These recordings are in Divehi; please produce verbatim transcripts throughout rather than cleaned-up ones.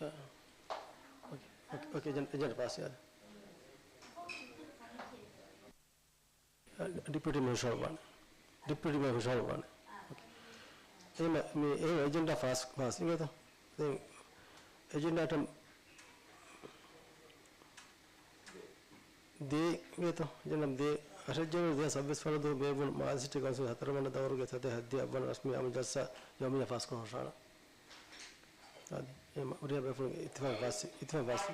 އާ. އޯކޭ، އޯކޭ، އޯކޭ، އެޖެންޑާ، އެޖެންޑާ ފާސް ވެއްޖެ. އާ، ޑެޕިއުޓީ މެޔަރ ހުށަހަޅުއްވާނެ. ޑެޕިއުޓީ މެޔަރ ހުށަހަޅުއްވާނެ. އޯކޭ. އެހެން މި، އެ އެޖެންޑާ ފާސް، ފާސް އިނގޭތޯ؟ ދެން އެޖެންޑާ އައިޓަމް ދޭ އިނގޭތޯ؟ އެޖެންޑާ ދޭ، އަށެއް ޖެނުއަރީ ދެހާސް ސައްބީސް ވަނަ ދުވަހު ބޭއްވުނު މާލެ ސިޓީ ކައުންސިލް ހަތަރު ވަނަ ދައުރުގެ ސަތޭކަ ހަތްދިހަ އަށްވަނަ ރަސްމީ އާއްމު ޖަލްސާ ޔައުމިއްޔާ ފާސްކުރަން ހުށަހަޅާ. އާދެ، އެ މަ-، ހުރިހާ ބޭފުޅުންގެ އިއްތިފާގު ފާސް، އިއްތިފާގު ފާސް.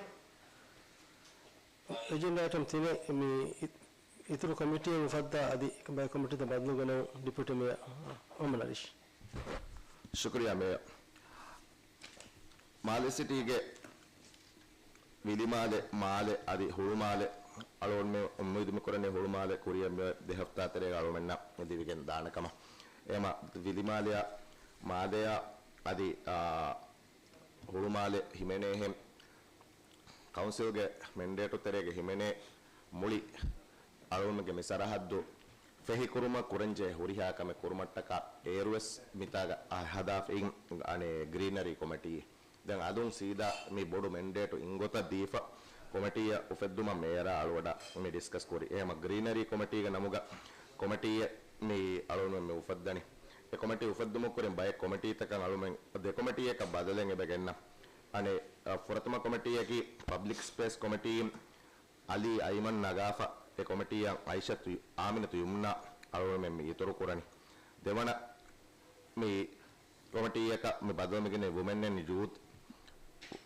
އެޖެންޑާ އައިޓަމް ތިނެއް މި އި-، އިތުރު ކޮމިޓީއެއް އުފައްދާ އަދި ބައެއް ކޮމިޓީތައް ބަދަލު ގެނައުން. ޑެޕިއުޓީ މޭޔަރ މުހައްމަދު އަރީޝް. ޝުކުރިއްޔާ މޭޔަރ. މާލެ ސިޓީގެ ވިލިމާލެ، މާލެ އަދި ހުޅުމާލެ އަޅުގަނޑުމެން އުއްމީދު މި ކުރަނީ ހުޅުމާލެ ކުރިއަށް މި ދެ ހަފްތާ ތެރޭގަ އަޅުގަނޑުމެންނަށް ދިވިގެން ދާނެ ކަމަށް. އެހެންމަ ވިލިމާލެއާ މާލެއާ އަދި، އާ، ހުޅުމާލެ ހިމެނޭހެން ކައުންސިލްގެ މެންޑޭޓު ތެރޭގަ ހިމެނޭ މުޅި އަޅުގަނޑުގެ މި ސަރަހައްދު ފެހިކުރުމަށް ކުރަންޖެހޭ ހުރިހާ ކަމެއް ކުރުމަށްޓަކާ އޭރުވެސް މިތާގަ ހަދާފައި އަނެއް ގްރީނަރީ ކޮމިޓީ. ދެން އަދުން ސީދާ މި ބޮޑު މެންޑޭޓު އިންގޮތަށް ދީފަ ކޮމިޓީއަށް އުފެއްދުމަށް މޭޔަރާ އަޅުގަޑަށް މި ޑިސްކަސް ކުރި. އެހެންމަ ގްރީނަރީ ކޮމިޓީގެ ނަމުގަ ކޮމިޓީއެއް މި އަޅުގަނޑުމެން މި އުފައްދަނީ. އެ ކޮމިޓީ އުފެއްދުމަށް ކުރިން ބައެއް ކޮމިޓީތަކަށް އަޅުމެން ދެ ކޮމިޓީއަކަށް ބަދަލެއް އެބަ ގެންނަ. އަނެއް، އަ، ފުރަތަމަ ކޮމިޓީއަކީ ޕަބްލިކް ސްޕޭސް ކޮމިޓީ. އަލީ އައިމަން ނަގާފަ އެ ކޮމިޓީއަށް އައިޝަތު އާމިނަތު ޔުމްނާ އަޅުގަނޑުމެން މި އިތުރު ކުރަނީ. ދެވަނަ މި ކޮމިޓީއަކަށް މި ބަދަލު މިގެންނެވި ވުމެން އެންޑް ޔޫތް،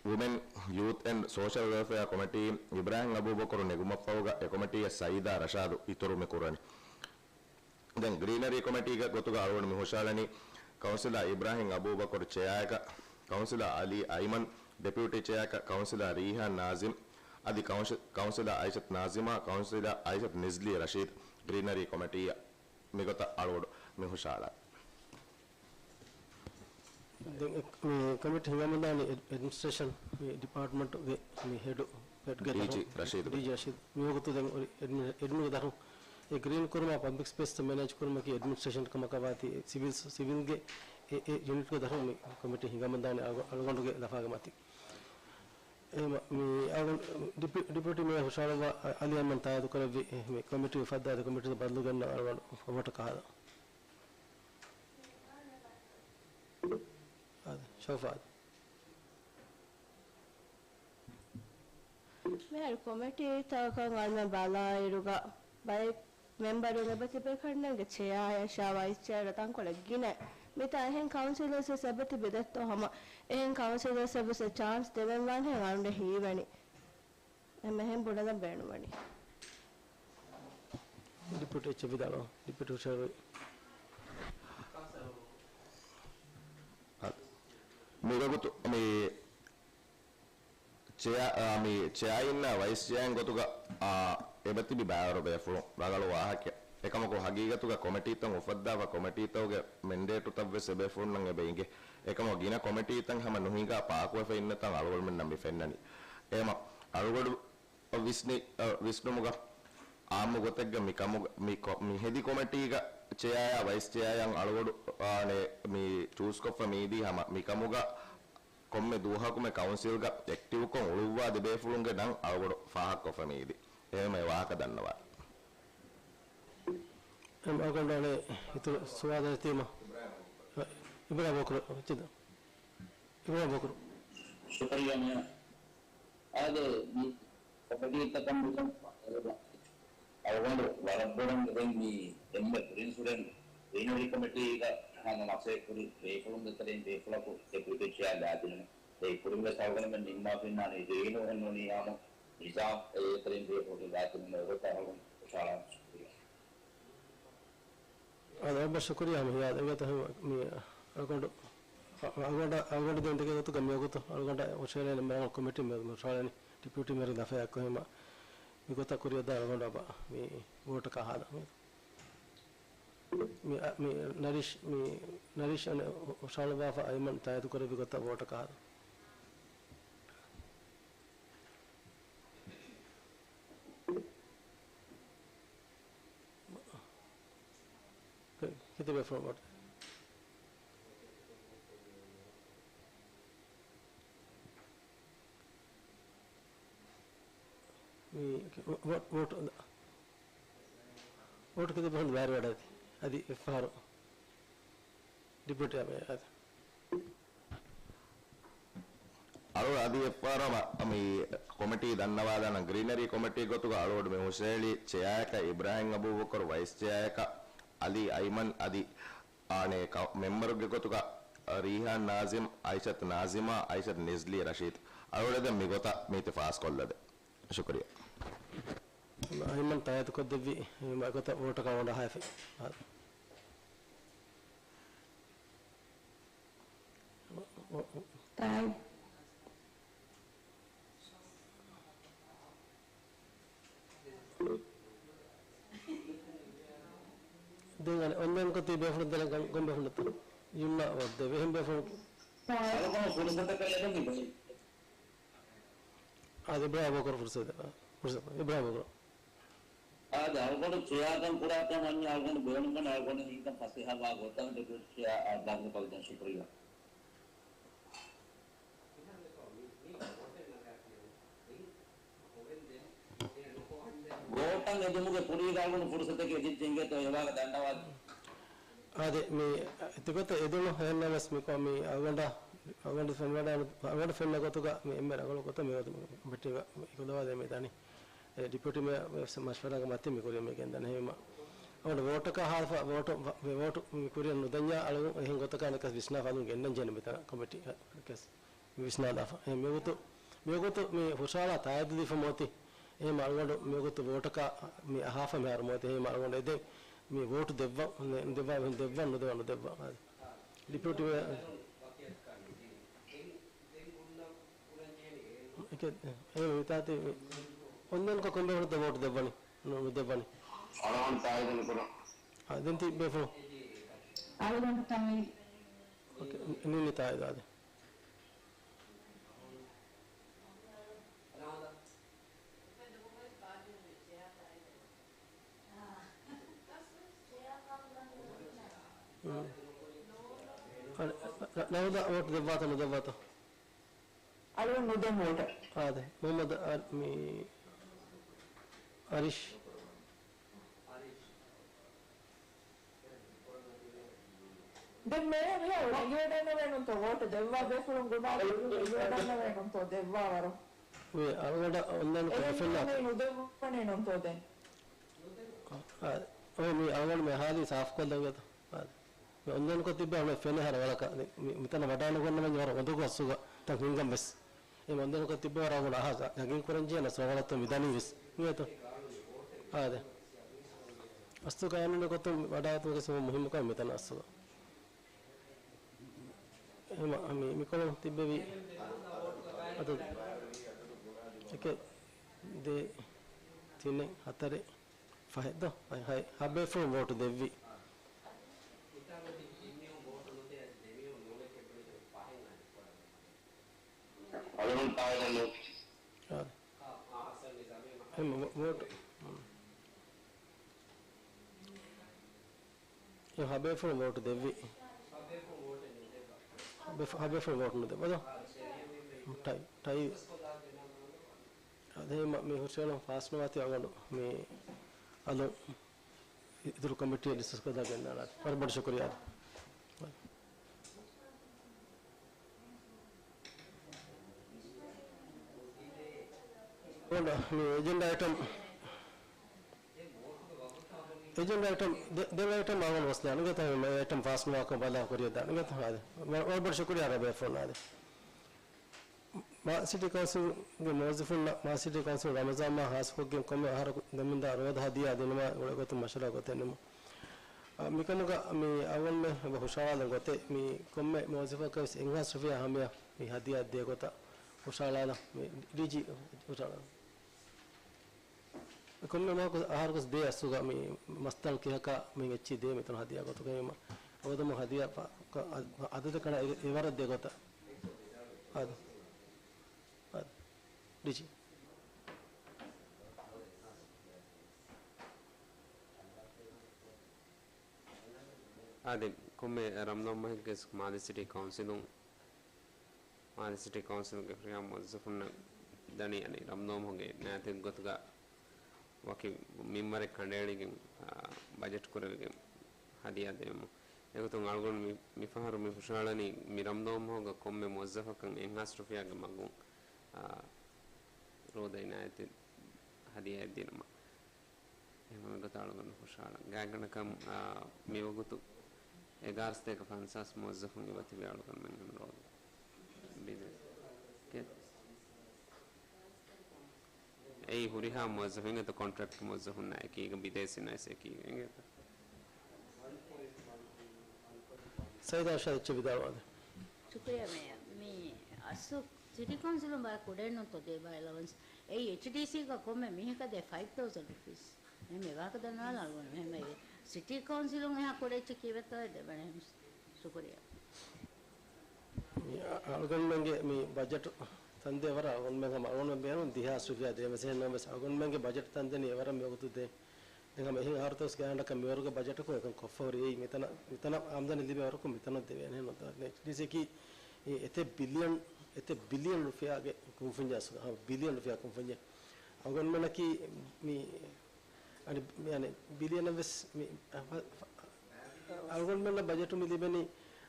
ވުމެން، ޔޫތް އެންޑް ސޯޝަލް ވެލްފެއާ ކޮމިޓީ އިބްރާހިމް އަބޫބަކުރު ނެގުމަށްފަހުގަ އެ ކޮމިޓީއަށް ސައީދާ ރަޝާދު އިތުރު މި ކުރަނީ. ދެން ގްރީނަރީ ކޮމިޓީގެ ގޮތުގަ އަޅުގަނޑު މި ހުށަހަޅަނީ ކައުންސިލަރ އިބްރާހިމް އަބޫބަކުރު ޗެއާއަކަށް، ކައުންސިލަރ އަލީ އައިމަން، ޑެޕިއުޓީ ޗެއާއަކަށް ކައުންސިލަރ ރީހާން ނާޒިމް، އަދި ކައުންސި-، ކައުންސިލަރ އައިޝަތް ނާޒިމާ، ކައުންސިލަރ އައިޝަތް ނިޒްލީ ރަޝީދު ގްރީނަރީ ކޮމިޓީއަށް. މިގޮތަށް އަޅުގަޑު މި ހުށަހަޅާ. ދެން އެ-، މި ކޮމިޓީ ހިނގަމުންދާނީ އެޑް-، އެޑްމިނިސްޓްރޭޝަން މި ޑިޕާޓްމަންޓުގެ މި ހެޑު، ހެޑްގެ ޑީޖީ ދަރުން، ރަޝީދު. ޑީޖީ ރަޝީދު. މިވަގުތު ދެން އޮތް އެޑްމި-، އެޑްމިންގެ ދަރުން އެ ގްރީން ކުރުމާ ޕަބްލިކް ސްޕޭސްތައް މެނޭޖް ކުރުމަކީ އެޑްމިނިސްޓްރޭޝަން ކަމަކަށް ވާތީ ސިވިލް، ސިވިލްގެ އެ، އެ ޔުނިޓްގެ ދަރުން މި ކޮމިޓީ ހިނގަމުންދާނީ އަޅު-، އަޅުގަނޑުގެ ލަފާގެ މަތިން. އެހެން މި އަޅުގަނޑު ޑިޕި-، ޑިޕިއުޓީ މޭޔަރ ހުށަހަޅުއްވާ އަލީ އައިމަން ތާއީދު ކުރެއްވި މި ކޮމިޓީ އުފައްދާ ދެ ކޮމިޓީ ބަދަލު ގެންނަ އަޅުގަނޑު ވޯޓަކަށް ހަދާ. އާދެ، ޝައުފާދު. މިހާރު ކޮމިޓީތަކަށް އަޅުގަނޑު ބަލާއިރުގަ ބައެއް މެމްބަރުން އެބަތިބި ކަންނޭނގެ ޗެއާއަށް ޝާވާ އިސްޗާރަ ތަންކޮޅެއް ގިނަ. މިތާ އެހެން ކައުންސިލަރސް ވެސް އެބަތިބި ދެއްތޯ ހަމަ އެހެން ކައުންސިލަރސް ވެސް އެ ޗާންސް ދެވެން ވާނެހެން އަޅުގަނޑަށް ހީވަނީ. އެމެހެން ބުނެލަން ބޭނުންވަނީ. ޑިޕިއުޓީ އެޗްއެމް ވިދާޅުވާ. ޑިޕިއުޓީ ހުށަހަޅުވި. މިވަގުތު މި ޗެއާ، އާ، މި ޗެއާއިންނާ ވައިސް ޗެއާއިން ގޮތުގަ، އާ، އެބަތިބި ބައިވަރު ބޭފުޅުން ރަނގަޅު ވާހަކަ. އެކަމަކު ހަގީގަތުގަ ކޮމިޓީތައް އުފައްދާފަ ކޮމިޓީތަކުގެ މެންޑޭޓުތައްވެސް އެބޭފުޅުންނަށް އެބަ އިނގޭ. އެކަމަކު ގިނަ ކޮމިޓީތައް ހަމަ ނުހިނގާ ޕާކުވެފަ އިންނަ ތަން އަޅުގަނޑުމެންނަށް މި ފެންނަނީ. އެހެމަ އަޅުގަޑު ވިސްނި-، އަ، ވިސްނުމުގަ އާއްމު ގޮތެއްގަ މި ކަމުގަ، މި ކޮ-، މި ހެދި ކޮމިޓީގަ ޗެއާޔާ ވައިސް ޗެއާޔަށް އަޅުގަޑު، އާނެ، މި ޗޫސްކޮށްފަ މީދީ ހަމަ މި ކަމުގަ ކޮންމެ ދުވަހަކު މި ކައުންސިލްގަ އެކްޓިވްކޮށް އުޅުއްވާ ދެ ބޭފުޅުންގެ ނަން އަޅުގަޑު ފާހަގަކޮށްފަ މީދީ. އެހެން އެ ވާހަކަ ދަންނަވާ. އެމް އަޅުގަނޑު އަނެއް އިތުރު ސުވާލެއް ތީމަ. އިބްރާހިމް ބަކުރު، އިބްރާހިމް ބަކުރު. ޝުކުރިއްޔާ މޭޔަރ. އާދެ، މި ކޮމިޓީތަކަށް މިކަން އަޅުގަނޑު ވަރަށް ބޮޑަށް ދެން މި އެންމެ ކުރިން ސުރެން ގްރީނަރީ ކޮމިޓީގަ ހަމަ މަސައްކަތް ކުރި ބޭފުޅުންގެ ތެރެއިން ބޭފުޅަކު ޑެޕިއުޓީ ޗެއާ ލާދިނުމެއް. އެ ކުރިންވެސް އަޅުގަނޑުމެން ނިންމާފިންނާނީ ދީނު އެހެންނޫނީ ހަމަ ނިޒާމް އެ ތެރެއިން ދިޔަ ކުރި ގާތުން އެ އޮތަ އަޅުގަނޑު އުށާޅާން ޝުކުރިއްޔާ. އަދި އަޅުގަނޑަށް ޝުކުރިއްޔާ ހަމަ ހިޔާދު އިނގޭތޯ ހަމަ މި އަޅުގަނޑު އަޅުގަނޑު އަޅުގަނޑު ދެން ދެކެ ގޮތުގަ މިވަގުތު އަޅުގަނޑަށް އުށާޅޭނެ މެރަނގަޅު ކޮމިޓީ މެ-، މެ-، އުށާޅޭނީ ޑިޕިއުޓީ މޭޔަރު ދަފައަށް އެއްކޮށް ހަމަ މި ގޮތަށް ކުރިއަށް ދާ އަޅުގަނޑު އަބަ މި ވޯޓަކާ ހާދަ މި މި، މި ނަރީޝް، މި ނަރީޝް އަނެއް އު-، އުށާޅުވާފަ އައިމަން ތާއީދު ކުރެއްވި ގޮތަށް ވޯޓަކާ ހާދަ. ކި-، ކިތައް ބޭފުޅުން ވޯޓް؟ މި ވޯ-، ވޯޓް، ވޯޓް ކިތައް ބޭފުޅުން ބާރު ވަޑައި އަދި އެއްފަހަރު ޑިޕިއުޓީ މޭޔަރު އަދި. އަޅުގަނޑު އަދި އެއްފަހަރު މި ކޮމިޓީ ދަންނަވާލާނަން. ގްރީނަރީ ކޮމިޓީ ގޮތުގަ އަޅުގަނޑު މި ހުށަހެޅީ ޗެއާއަކަށް އިބްރާހިމް އަބޫބަކުރު، ވައިސް ޗެއާއަކަށް އަލީ އައިމަން އަދި އާނެ ކަ-، މެމްބަރުގެ ގޮތުގަ ރީހާން ނާޒިމް، އައިޝަތު ނާޒިމާ، އައިޝަތު ނިޒްލީ ރަޝީދު. އަޅުގަނޑު ދެން މި ގޮތަށް މީތި ފާސްކޮށްލަދެ. ޝުކުރިއްޔާ. އައިމަން ތާއީދުކޮށްދެއްވި މަގޮތަށް ވޯޓަކާ އަޅުގަނޑަށް ހައިފި. ތާއީދު. ދެން އަނެއް އޮންލައިންކޮށް ތި ބޭފުޅުން ދެނެއް ގަން-، ގޮން ބޭފުޅުންތަ؟ ޔުމްނާ ވޯޓް ދެވޭ. އެހެން ބޭފުޅުން. އަޅުގަނޑު ފުރުސަތަކަށް އެދުނީ ބައި. އާދެ، އިބްރާހިމް ބޯކުރު ފުރުސަތު. ފުރުސަތު. އިބްރާހިމް ބޯކުރު. އާދެ، އަޅުގަނޑު ޗެއާކަން ކުރާކަން ވަންޏާ އަޅުގަނޑު ބޭނުންވަނީ އަޅުގަނޑު ހިނގަން ފަސޭހަވާ ގޮތަށް ޑެޕިއުޓީ ޗެއާ އަޅުގަނޑު ކަމަށް ޝުކުރިއްޔާ. ވޯޓަށް އެދުމުގެ ކުރީގަ އަޅުގަނޑު ފުރުސަތެއް އެދިއްޖެ އިނގޭތޯ އެވާގަ ދަންނަވާލި. އާދެ، މި ތިގޮތަށް އެދުނު އެހެންނަމަވެސް މިކޮ-، މި އަޅުގަނޑަށް، އަޅުގަނޑު ފެންވަޑައި، އަޅުގަނޑު ފެންނަ ގޮތުގަ މި އެންމެ ރަނގަޅު ގޮތަށް މި މި ބެޓިންގ އިކުލަވާލެވޭ މި ދަނީ. އެ ޑިޕިއުޓީ މޭޔަރ ވެސް މަޝްވަރާގެ މަތިން މި ކުރިއަށް މި ގެންދަނީ. އެހެންވީމަ އަޅުގަނޑު ވޯޓަކާ ހާފަ ވޯޓު، ވެ-، ވޯޓު މި ކުރިއަށް ނުދަންޏާ އަޅުގަނޑު އެހެން ގޮތަކާ ނަކަސް ވިސްނާފަ އަލުން ގެންނަން ޖެހޭނެ މިތަނަށް ކޮމިޓީ ނަކަސް ވިސްނާލާފަ. އެ މިވަގުތު، މިވަގުތު މި ހުށަހަޅާ ތާއީދު ދީފަ މިއޮތީ. އެހެން އަޅުގަނޑު މިވަގުތު ވޯޓަކާ މި އަހާފަ މިހާރު މިއޮތީ. އެހެން އަޅުގަނޑު އެދެން މި ވޯޓު ދެއްވަ، ދެއްވާ، ދެއްވާ ނުދެއްވާ ނުދެއްވާ. އާދެ. ޑިޕިއުޓީ މޭޔަރ އެކެ-، އެ ވިތާތި އޮންލައިންކޮށް ކޮންބޭފުޅުންތަ ވޯޓު ދެއްވަނީ؟ ނު-، ނުދެއްވަނީ. އަޅުގަނޑު ތާއީދު ނުކުރަން. އާ، ދެން ތި ބޭފުޅުން. އަޅުގަނޑު ތާއީދު. އޯކޭ، ނި-، ނިން ތާއީދު އާދެ. ނަ-، ނަ-، ނަހުދާ ވޯޓު ދެއްވާތަ ނުދެއްވާތަ؟ އަޅުގަނޑު ނުދެން ވޯޓަށް. އާދެ. މުހައްމަދު އަ-، މި އަރިޝް. ދެން މޭޔަރ މިހާރު ވަންގިވަޑައިންނެވޭނުންތޯ ވޯޓު ދެއްވާ ބޭފުޅުން ގުނާ ވަންގިވަޑައިންނެވޭނުންތޯ ދެއްވާ ވަރު؟ މި އަޅުގަނޑަށް އޮންލައިންކޮށް އެހެން ފެންނާތީ. މީހުން ނުދެއްވަނީނުންތޯ ދެން؟ އާ، އޮ، މި އަޅުގަނޑު މި ހާދީ ސާފުކޮށްލަން އެތަ؟ އާ. މި އޮންލައިންކޮށް ތިއްބެ އަޅުގަނޑު ފެނޭ ހަރަ ވަރަކަށް. މި، މިތަނަށް ވަޑާނުގަންނަމަ ވަރަށް އުނދަގޫ އަސްލުގަ ތަން ހިނގަން ވެސް. އެ އޮންލައިންކޮށް ތިއްބެ ވަރަށް އަޅުގަނޑު އަހާ ގަ-، ގަގީން ކުރަންޖެހޭ ނަސް ރަނގަޅަށްތޯ މި ދަނީ ވެސް. އިނގޭތޯ؟ އާދެ. އަސްލު ގާނޫނު ގޮތުން ވަޑާއިގަތުމުގެ ސުމު މުހިއްމުކަން މިތަނަށް އަސްލު. އެހެންވީމަ، މި، މިކޮޅުން ތިއްބެވި އަދަދު އެކެއް، ދޭއް، ތިނެއް، ހަތަރެއް، ފަހެއް ދޯ؟ ހަތް، ހަތް، ހަ ބޭފުޅުން ވޯޓު ދެއްވި. އަޅުގަނޑު ތާއީދެއް ނޫން. އާ. އެހެން ވޯ-، ވޯޓު. އެ ހަބޭފުޅުން ވޯޓު ދެއްވި. ހަބޭފު-، ހަބޭފުޅުން ވޯޓު ނުދެއްވަ ދޯ؟ ޓައި، ޓައި. އަދި މި ހުށަހެޅުން ފާސްނުވާތީ އަޅުގަނޑު މި އަލުން އިތުރު ކޮމިޓީއަށް ޑިސްކަސް ކޮށްލާ ގެންނާނެ. ވަރަށް ބޮޑަށް ޝުކުރިއްޔާ. އޮން މި އެޖެންޑާ އައިޓަމް، އެޖެންޑާ އައިޓަމް، ދެ-، ދެ އައިޓަމް އަޅުގަނޑު ވަސްލާނެ ގެތަ، އެ އައިޓަމް ފާސް ނުވާކަން ބަލާ ކުރިއަށް ދާނެ ގެތަ. އާދެ. ވަ-، ވަރަށް ބޮޑަށް ޝުކުރިއްޔާ ރަބޭފުޅުން އާދެ. މާލެ ސިޓީ ކައުންސިލްގެ މުވައްޒަފުންނަށް މާލެ ސިޓީ ކައުންސިލް ރަމަޟާން މާ ހާއްސަކޮށްގެން ކޮންމެ އަހަރަކު ދެމިންދާ ރޯދަ ހަދިޔާ ދިނުމާ ގުޅޭ ގޮތުން މަޝްވަރާ ގޮތެއް ނިމުން. އާ، މިކަމުގަ މި އަޅުގަނޑުމެން އެބަ ހުށަހަޅާލަން ގޮތެއް މި ކޮންމެ މުވައްޒަފަކަށް ވެސް އެއްހާސް ރުފިޔާ ހަމަޔަށް މި ހަދިޔާ ދޭ ގޮތަށް ހުށަހަޅާލަން. މި ޑީޖީ ހުށަހަޅާލަން. ކޮންމެ މަހަކު އަހަރަކުސް ދޭ އަސްލުގަ މި މަސްތަޅު ކިހަކާ މި އެއްޗި ދޭ މިތަން ހަދިޔާ ގޮތުގައި އެމަ އަބަދުމަ ހަދިޔާ އަދަދަކަށް އެވަރަށް ދޭ ގޮތަށް. އާދެ. އާދެ. ޑީޖީ. އާދެ، ކޮންމެ ރަމަޟާން މަހެއްގެ މާލެ ސިޓީ ކައުންސިލުން މާލެ ސިޓީ ކައުންސިލްގެ ހުރިހާ މުވައްޒަފުންނަށް ދަނީ އަނެއް ރަމަޟާން މަހުގެ ނާތެއް ގޮތުގަ ވަކި މިންވަރެއް ކަނޑައެޅިގެން، އާ، ބަޖެޓް ކުރެވިގެން ހަދިޔާ ދެވެމުން. އެގޮތުން އަޅުގަނޑު މި، މިފަހަރު މި ހުށަހަޅަނީ މި ރަމަޟާން މަހުގަ ކޮންމެ މުވައްޒަފަކަށް އެއްހާސް ރުފިޔާގެ މަގުން، އާ، ރޯދަ އިނާޔަތެއް ހަދިޔާއެއް ދިނުމަށް. އެހެންވީމަ މިގޮތަށް އަޅުގަނޑު ހުށަހަޅަން. ގާތްގަނޑަކަށް، އާ، މިވަގުތު އެގާރަ ސަތޭކަ ފަންސާސް މުވައްޒަފުން އެބަތިބި އަޅުގަނޑުމެން ހަމަ ރޯދަ ބިދޭ. ކެ-، އެއީ ހުރިހާ މުވައްޒަފުން އެތަ ކޮންޓްރެކްޓް މުވައްޒަފުންނާ އެކީގަ ބިދޭ ސިނައިސް އެކީގަ އެނގޭތަ؟ ސައިދާ އަށާ އެއްޗެއް ވިދާޅުވާނެ. ޝުކުރިއްޔާ މޭޔަރ. މި އަސްލު ސިޓީ ކައުންސިލުން ބާ ކުޑައެއްނު ތޯ ދޭ ބާ އެލަވަންސް. އެއީ އެޗްޑީސީގަ ކޮންމެ މީހަކަށް ދޭ ފައިވް ތައުސަން ރުޕީސް. އެހެން ވާހަކަ ދަންނަވާލަން އަޅުގަނޑު. އެހެންވެ، ސިޓީ ކައުންސިލުން އެހާ ކުޑަ އެއްޗެއް ކީއްވެތޯ ދެވަނެ. ޝުކުރިއްޔާ. މި އަ-، އަޅުގަނޑުމެންގެ މި ބަޖެޓު ތަންދޭ ވަރަށް އަޅުގަނޑުމެން ހަމަ އަޅުގަނޑުމެން ބޭނުން ދިހާސް ރުފިޔާ ދޭ މެސެޖެއް ނަމަވެސް އަޅުގަނޑުމެންގެ ބަޖެޓު ތަންދެނީ އެވަރަށް މިވަގުތު ދޭ. ދެން ހަމަ އެހެން އަހަރުތައް ގާތްގަނޑަކަށް މިވަރުގެ ބަޖެޓަކުން އެކަން ކޮށްފަ ހުރި އެއީ މިތަނަށް، މިތަނަށް އާމްދަނީ ލިބޭ ވަރަކުން މިތަނަށް ދެވޭނެ ނުދާ. އެޗްޑީސީއަކީ އެ އެތައް ބިލިއަން، އެތައް ބިލިއަން ރުފިޔާގެ ކުންފުންޏެއް، ބިލިއަން ރުފިޔާ ކުންފުންޏެއް. އަޅުގަނޑުމެންނަކީ މި އަނެއް، މި އަނެއް ބިލިއަނަށް ވެސް މި ފަ-، ފަ-، އަޅުގަނޑުމެންނަށް ބަޖެޓު މި ލިބެނީ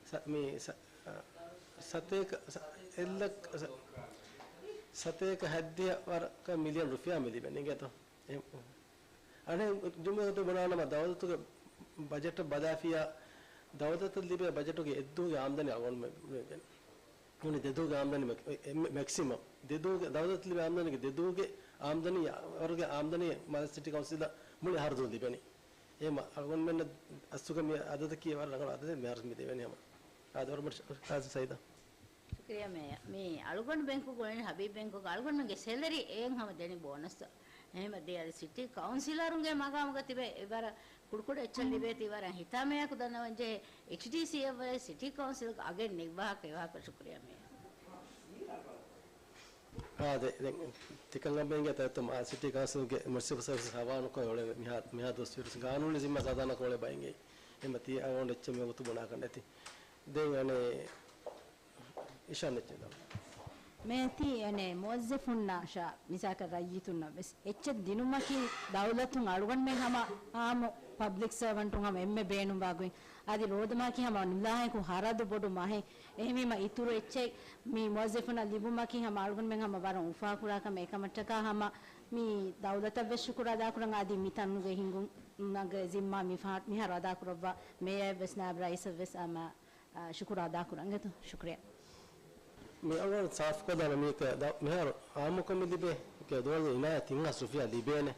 ސަ-، މި ސަ-، ސަތޭކަ، ސަ-، އެއްލައް-، ސަ-، ސަތޭކަ ހައްދިހަ ވަރަކަށް މިލިއަން ރުފިޔާ މި ލިބެނީ އިނގޭތޯ. އެ-، އަނެއް ޖުމްލައަކަށް ބުނާނަމަ، ދައުލަތުގެ ބަޖެޓަށް ބަލާފިއްޔާ، ދައުލަތަށް ލިބޭ ބަޖެޓުގެ އެއްދުވަހުގެ އާމްދަނީ އަޅުގަނޑުމެން ނޫނީ ދެދުވަހުގެ އާމްދަނީ މެ-، އެ-، މެ-، މެކްސިމަމް. ދެދުވަހުގެ، ދައުލަތަށް ލިބޭ އާމްދަނީގެ ދެދުވަހުގެ އާމްދަނީ، ވަރުގެ އާމްދަނީ މާލެ ސިޓީ ކައުންސިލަށް މުޅި އަހަރު ދުވަހު ލިބެނީ. އެހެންވީމަ އަޅުގަނޑުމެންނަށް އަސްލުގަ މި އަދަދަކީ ވަރަށް ރަނގަޅު އަދަދެއް މިހާރު މި ދެވޭނީ ހަމަ. އާދެ، ވަރަށް ބޮޑަށް ޝުކުރިއްޔާ ސައިދާ. ޝުކުރިއްޔާ މޭޔަރ. މި އަޅުގަނޑު ބެންކު ގުޅެނީ ހަބީބް ބެންކުގަ އަޅުގަނޑުމެންގެ ސެލަރީ އެއަށް ހަމަ ދެނީ ބޯނަސް. އެހެންވީމަ ދޭ އަދި ސިޓީ ކައުންސިލަރުންގެ މަގާމުގަ ތިބެ އެވަރަށް ކުޑަކުޑަ އެއްޗެއް ލިބޭތީ ވަރަށް ހިތާމަޔާކު ދަންނަވަން ޖެހޭ. އެޗްޑީސީއަށްވުރެ ސިޓީ ކައުންސިލްގެ އަގެއް ނެތް ވާހަކަ އެވާހަކަ. ޝުކުރިއްޔާ މޭޔަރ. އާދެ، ދެން ތިކަންކަމަށް އެނގޭ ތައްތަ މާލެ ސިޓީ ކައުންސިލްގެ މުނިސިޕަލް ސަރވިސް ހަވާލުކޮށް އުޅެނީ މިހާ، މިހާ ދުވަސް ވިރުސް ގާނޫނީ ޒިންމާ ސާދާނަކޮށް އުޅޭ ބައެއް އިނގޭ. އެހެންވީމަ ތި އަޅުގަނޑު އެއްޗެއް މިވަގުތު ބުނާކަށް ނެތި. ދެން އަނެއް އިޝާން އެއްޗެއް ދާ. މޭޔަރ ތި އަނެއް މުވައްޒަފުންނާ ޝާ މިސާލަކަށް ރައްޔިތުންނަށް ވެސް އެއްޗެއް ދިނުމަކީ ދައުލަތުން އަޅުގަނޑުމެން ހަމަ އާއްމު ޕަބްލިކް ސަރވަންޓުން ހަމަ އެންމެ ބޭނުންވާ ގޮތް. އަދި ރޯދަމަހަކީ ހަމަ ނުލާހިކު ހަރަދު ބޮޑު މަހެއް. އެހެންވީމަ އިތުރު އެއްޗެއް މި މުވައްޒަފުންނަށް ލިބުމަކީ ހަމަ އަޅުގަނޑުމެން ހަމަ ވަރަށް އުފާކުރާ ކަމެއް. އެކަމަށްޓަކާ ހަމަ މި ދައުލަތަށް ވެސް ޝުކުރު އަދާކުރަން. އަދި މި ތަނުގެ ހިންގުމުގެ ޒިންމާ މި ފަހަ-، މިހާރު އަދާކުރައްވާ މޭޔަރަށް ވެސް ނާއިބު ރައީސަށް ވެސް ހަމަ އާ، ޝުކުރު އަދާކުރަން އެތު. ޝުކުރިއްޔާ. މި އަޅުގަނޑު ސާފުކޮށްދާނަން މީކަ ދަ-، މިހާރު އާއްމުކޮށް މި ލިބޭ ދުވަހުގެ އިނާޔަތް ތިން ހާސް ރުފިޔާ ލިބޭނެ.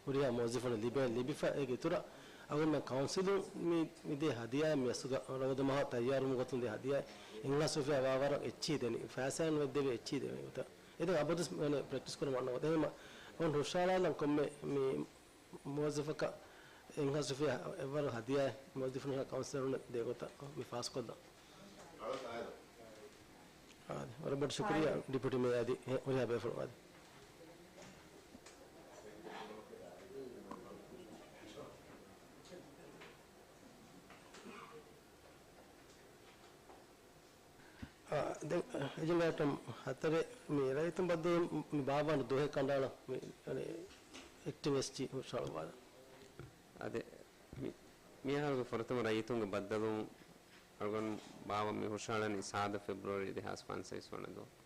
ހުރިހާ މުވައްޒަފުން ލިބޭ، ލިބިފަ އޭގެ އިތުރަށް އަޅުގަނޑުމެން ކައުންސިލުން މި، މި ދޭ ހަދިޔާ މި އަސްލުގަ ރޯދަ މަހަށް ތައްޔާރުވުމުގެ ގޮތުން ދޭ ހަދިޔާ އެއްހާސް ރުފިޔާ ވާވަރަށް އެއްޗިހި ދެނީ. ފައިސާއެއް ނުވެ ދެވޭ އެއްޗިހި ދެވޭ ގޮތަށް. އެދެން އަބަދުވެސް ޕްރެކްޓިސް ކުރަމުން އަންނަ ގޮތަށް. އެހެންވީމަ އަޅުގަނޑު ހުށަހަޅާލަން ކޮންމެ މި މުވައްޒަފަކަށް އެއްހާސް ރުފިޔާ އެއްވަރު ހަދިޔާއެއް މުވައްޒަފުންނަށް ކައުންސިލަރުންނަށް ދޭ ގޮތަށް މި ފާސްކޮށްލަން. އާދެ، ވަރަށް ބޮޑަށް ޝުކުރިއްޔާ ޑިޕިއުޓީ މޭޔަރ އަދި ހުރިހާ ބޭފުޅުން އާދެ. އާ، ދެން، އެޖެންޑާ އައިޓަމް ހަތަރެއް މި ރައްޔިތުން ބައްދަލުވުން މި ބާއްވާނެ ދުވަހެއް ކަނޑައަޅަން މި، އަނެއް، އެކްޓިވިސްޓް ހުށަހަޅުއްވާލަން. އާދެ، މި، މިއަހަރުގެ ފުރަތަމަ ރައްޔިތުންގެ ބައްދަލުވުން އަޅުގަނޑު ބާއްވަން މި ހުށަހަޅަނީ ސާދަ ފެބްރުއަރީ ދެހާސް ފަންސަވީސް ވަނަ ދުވަހު.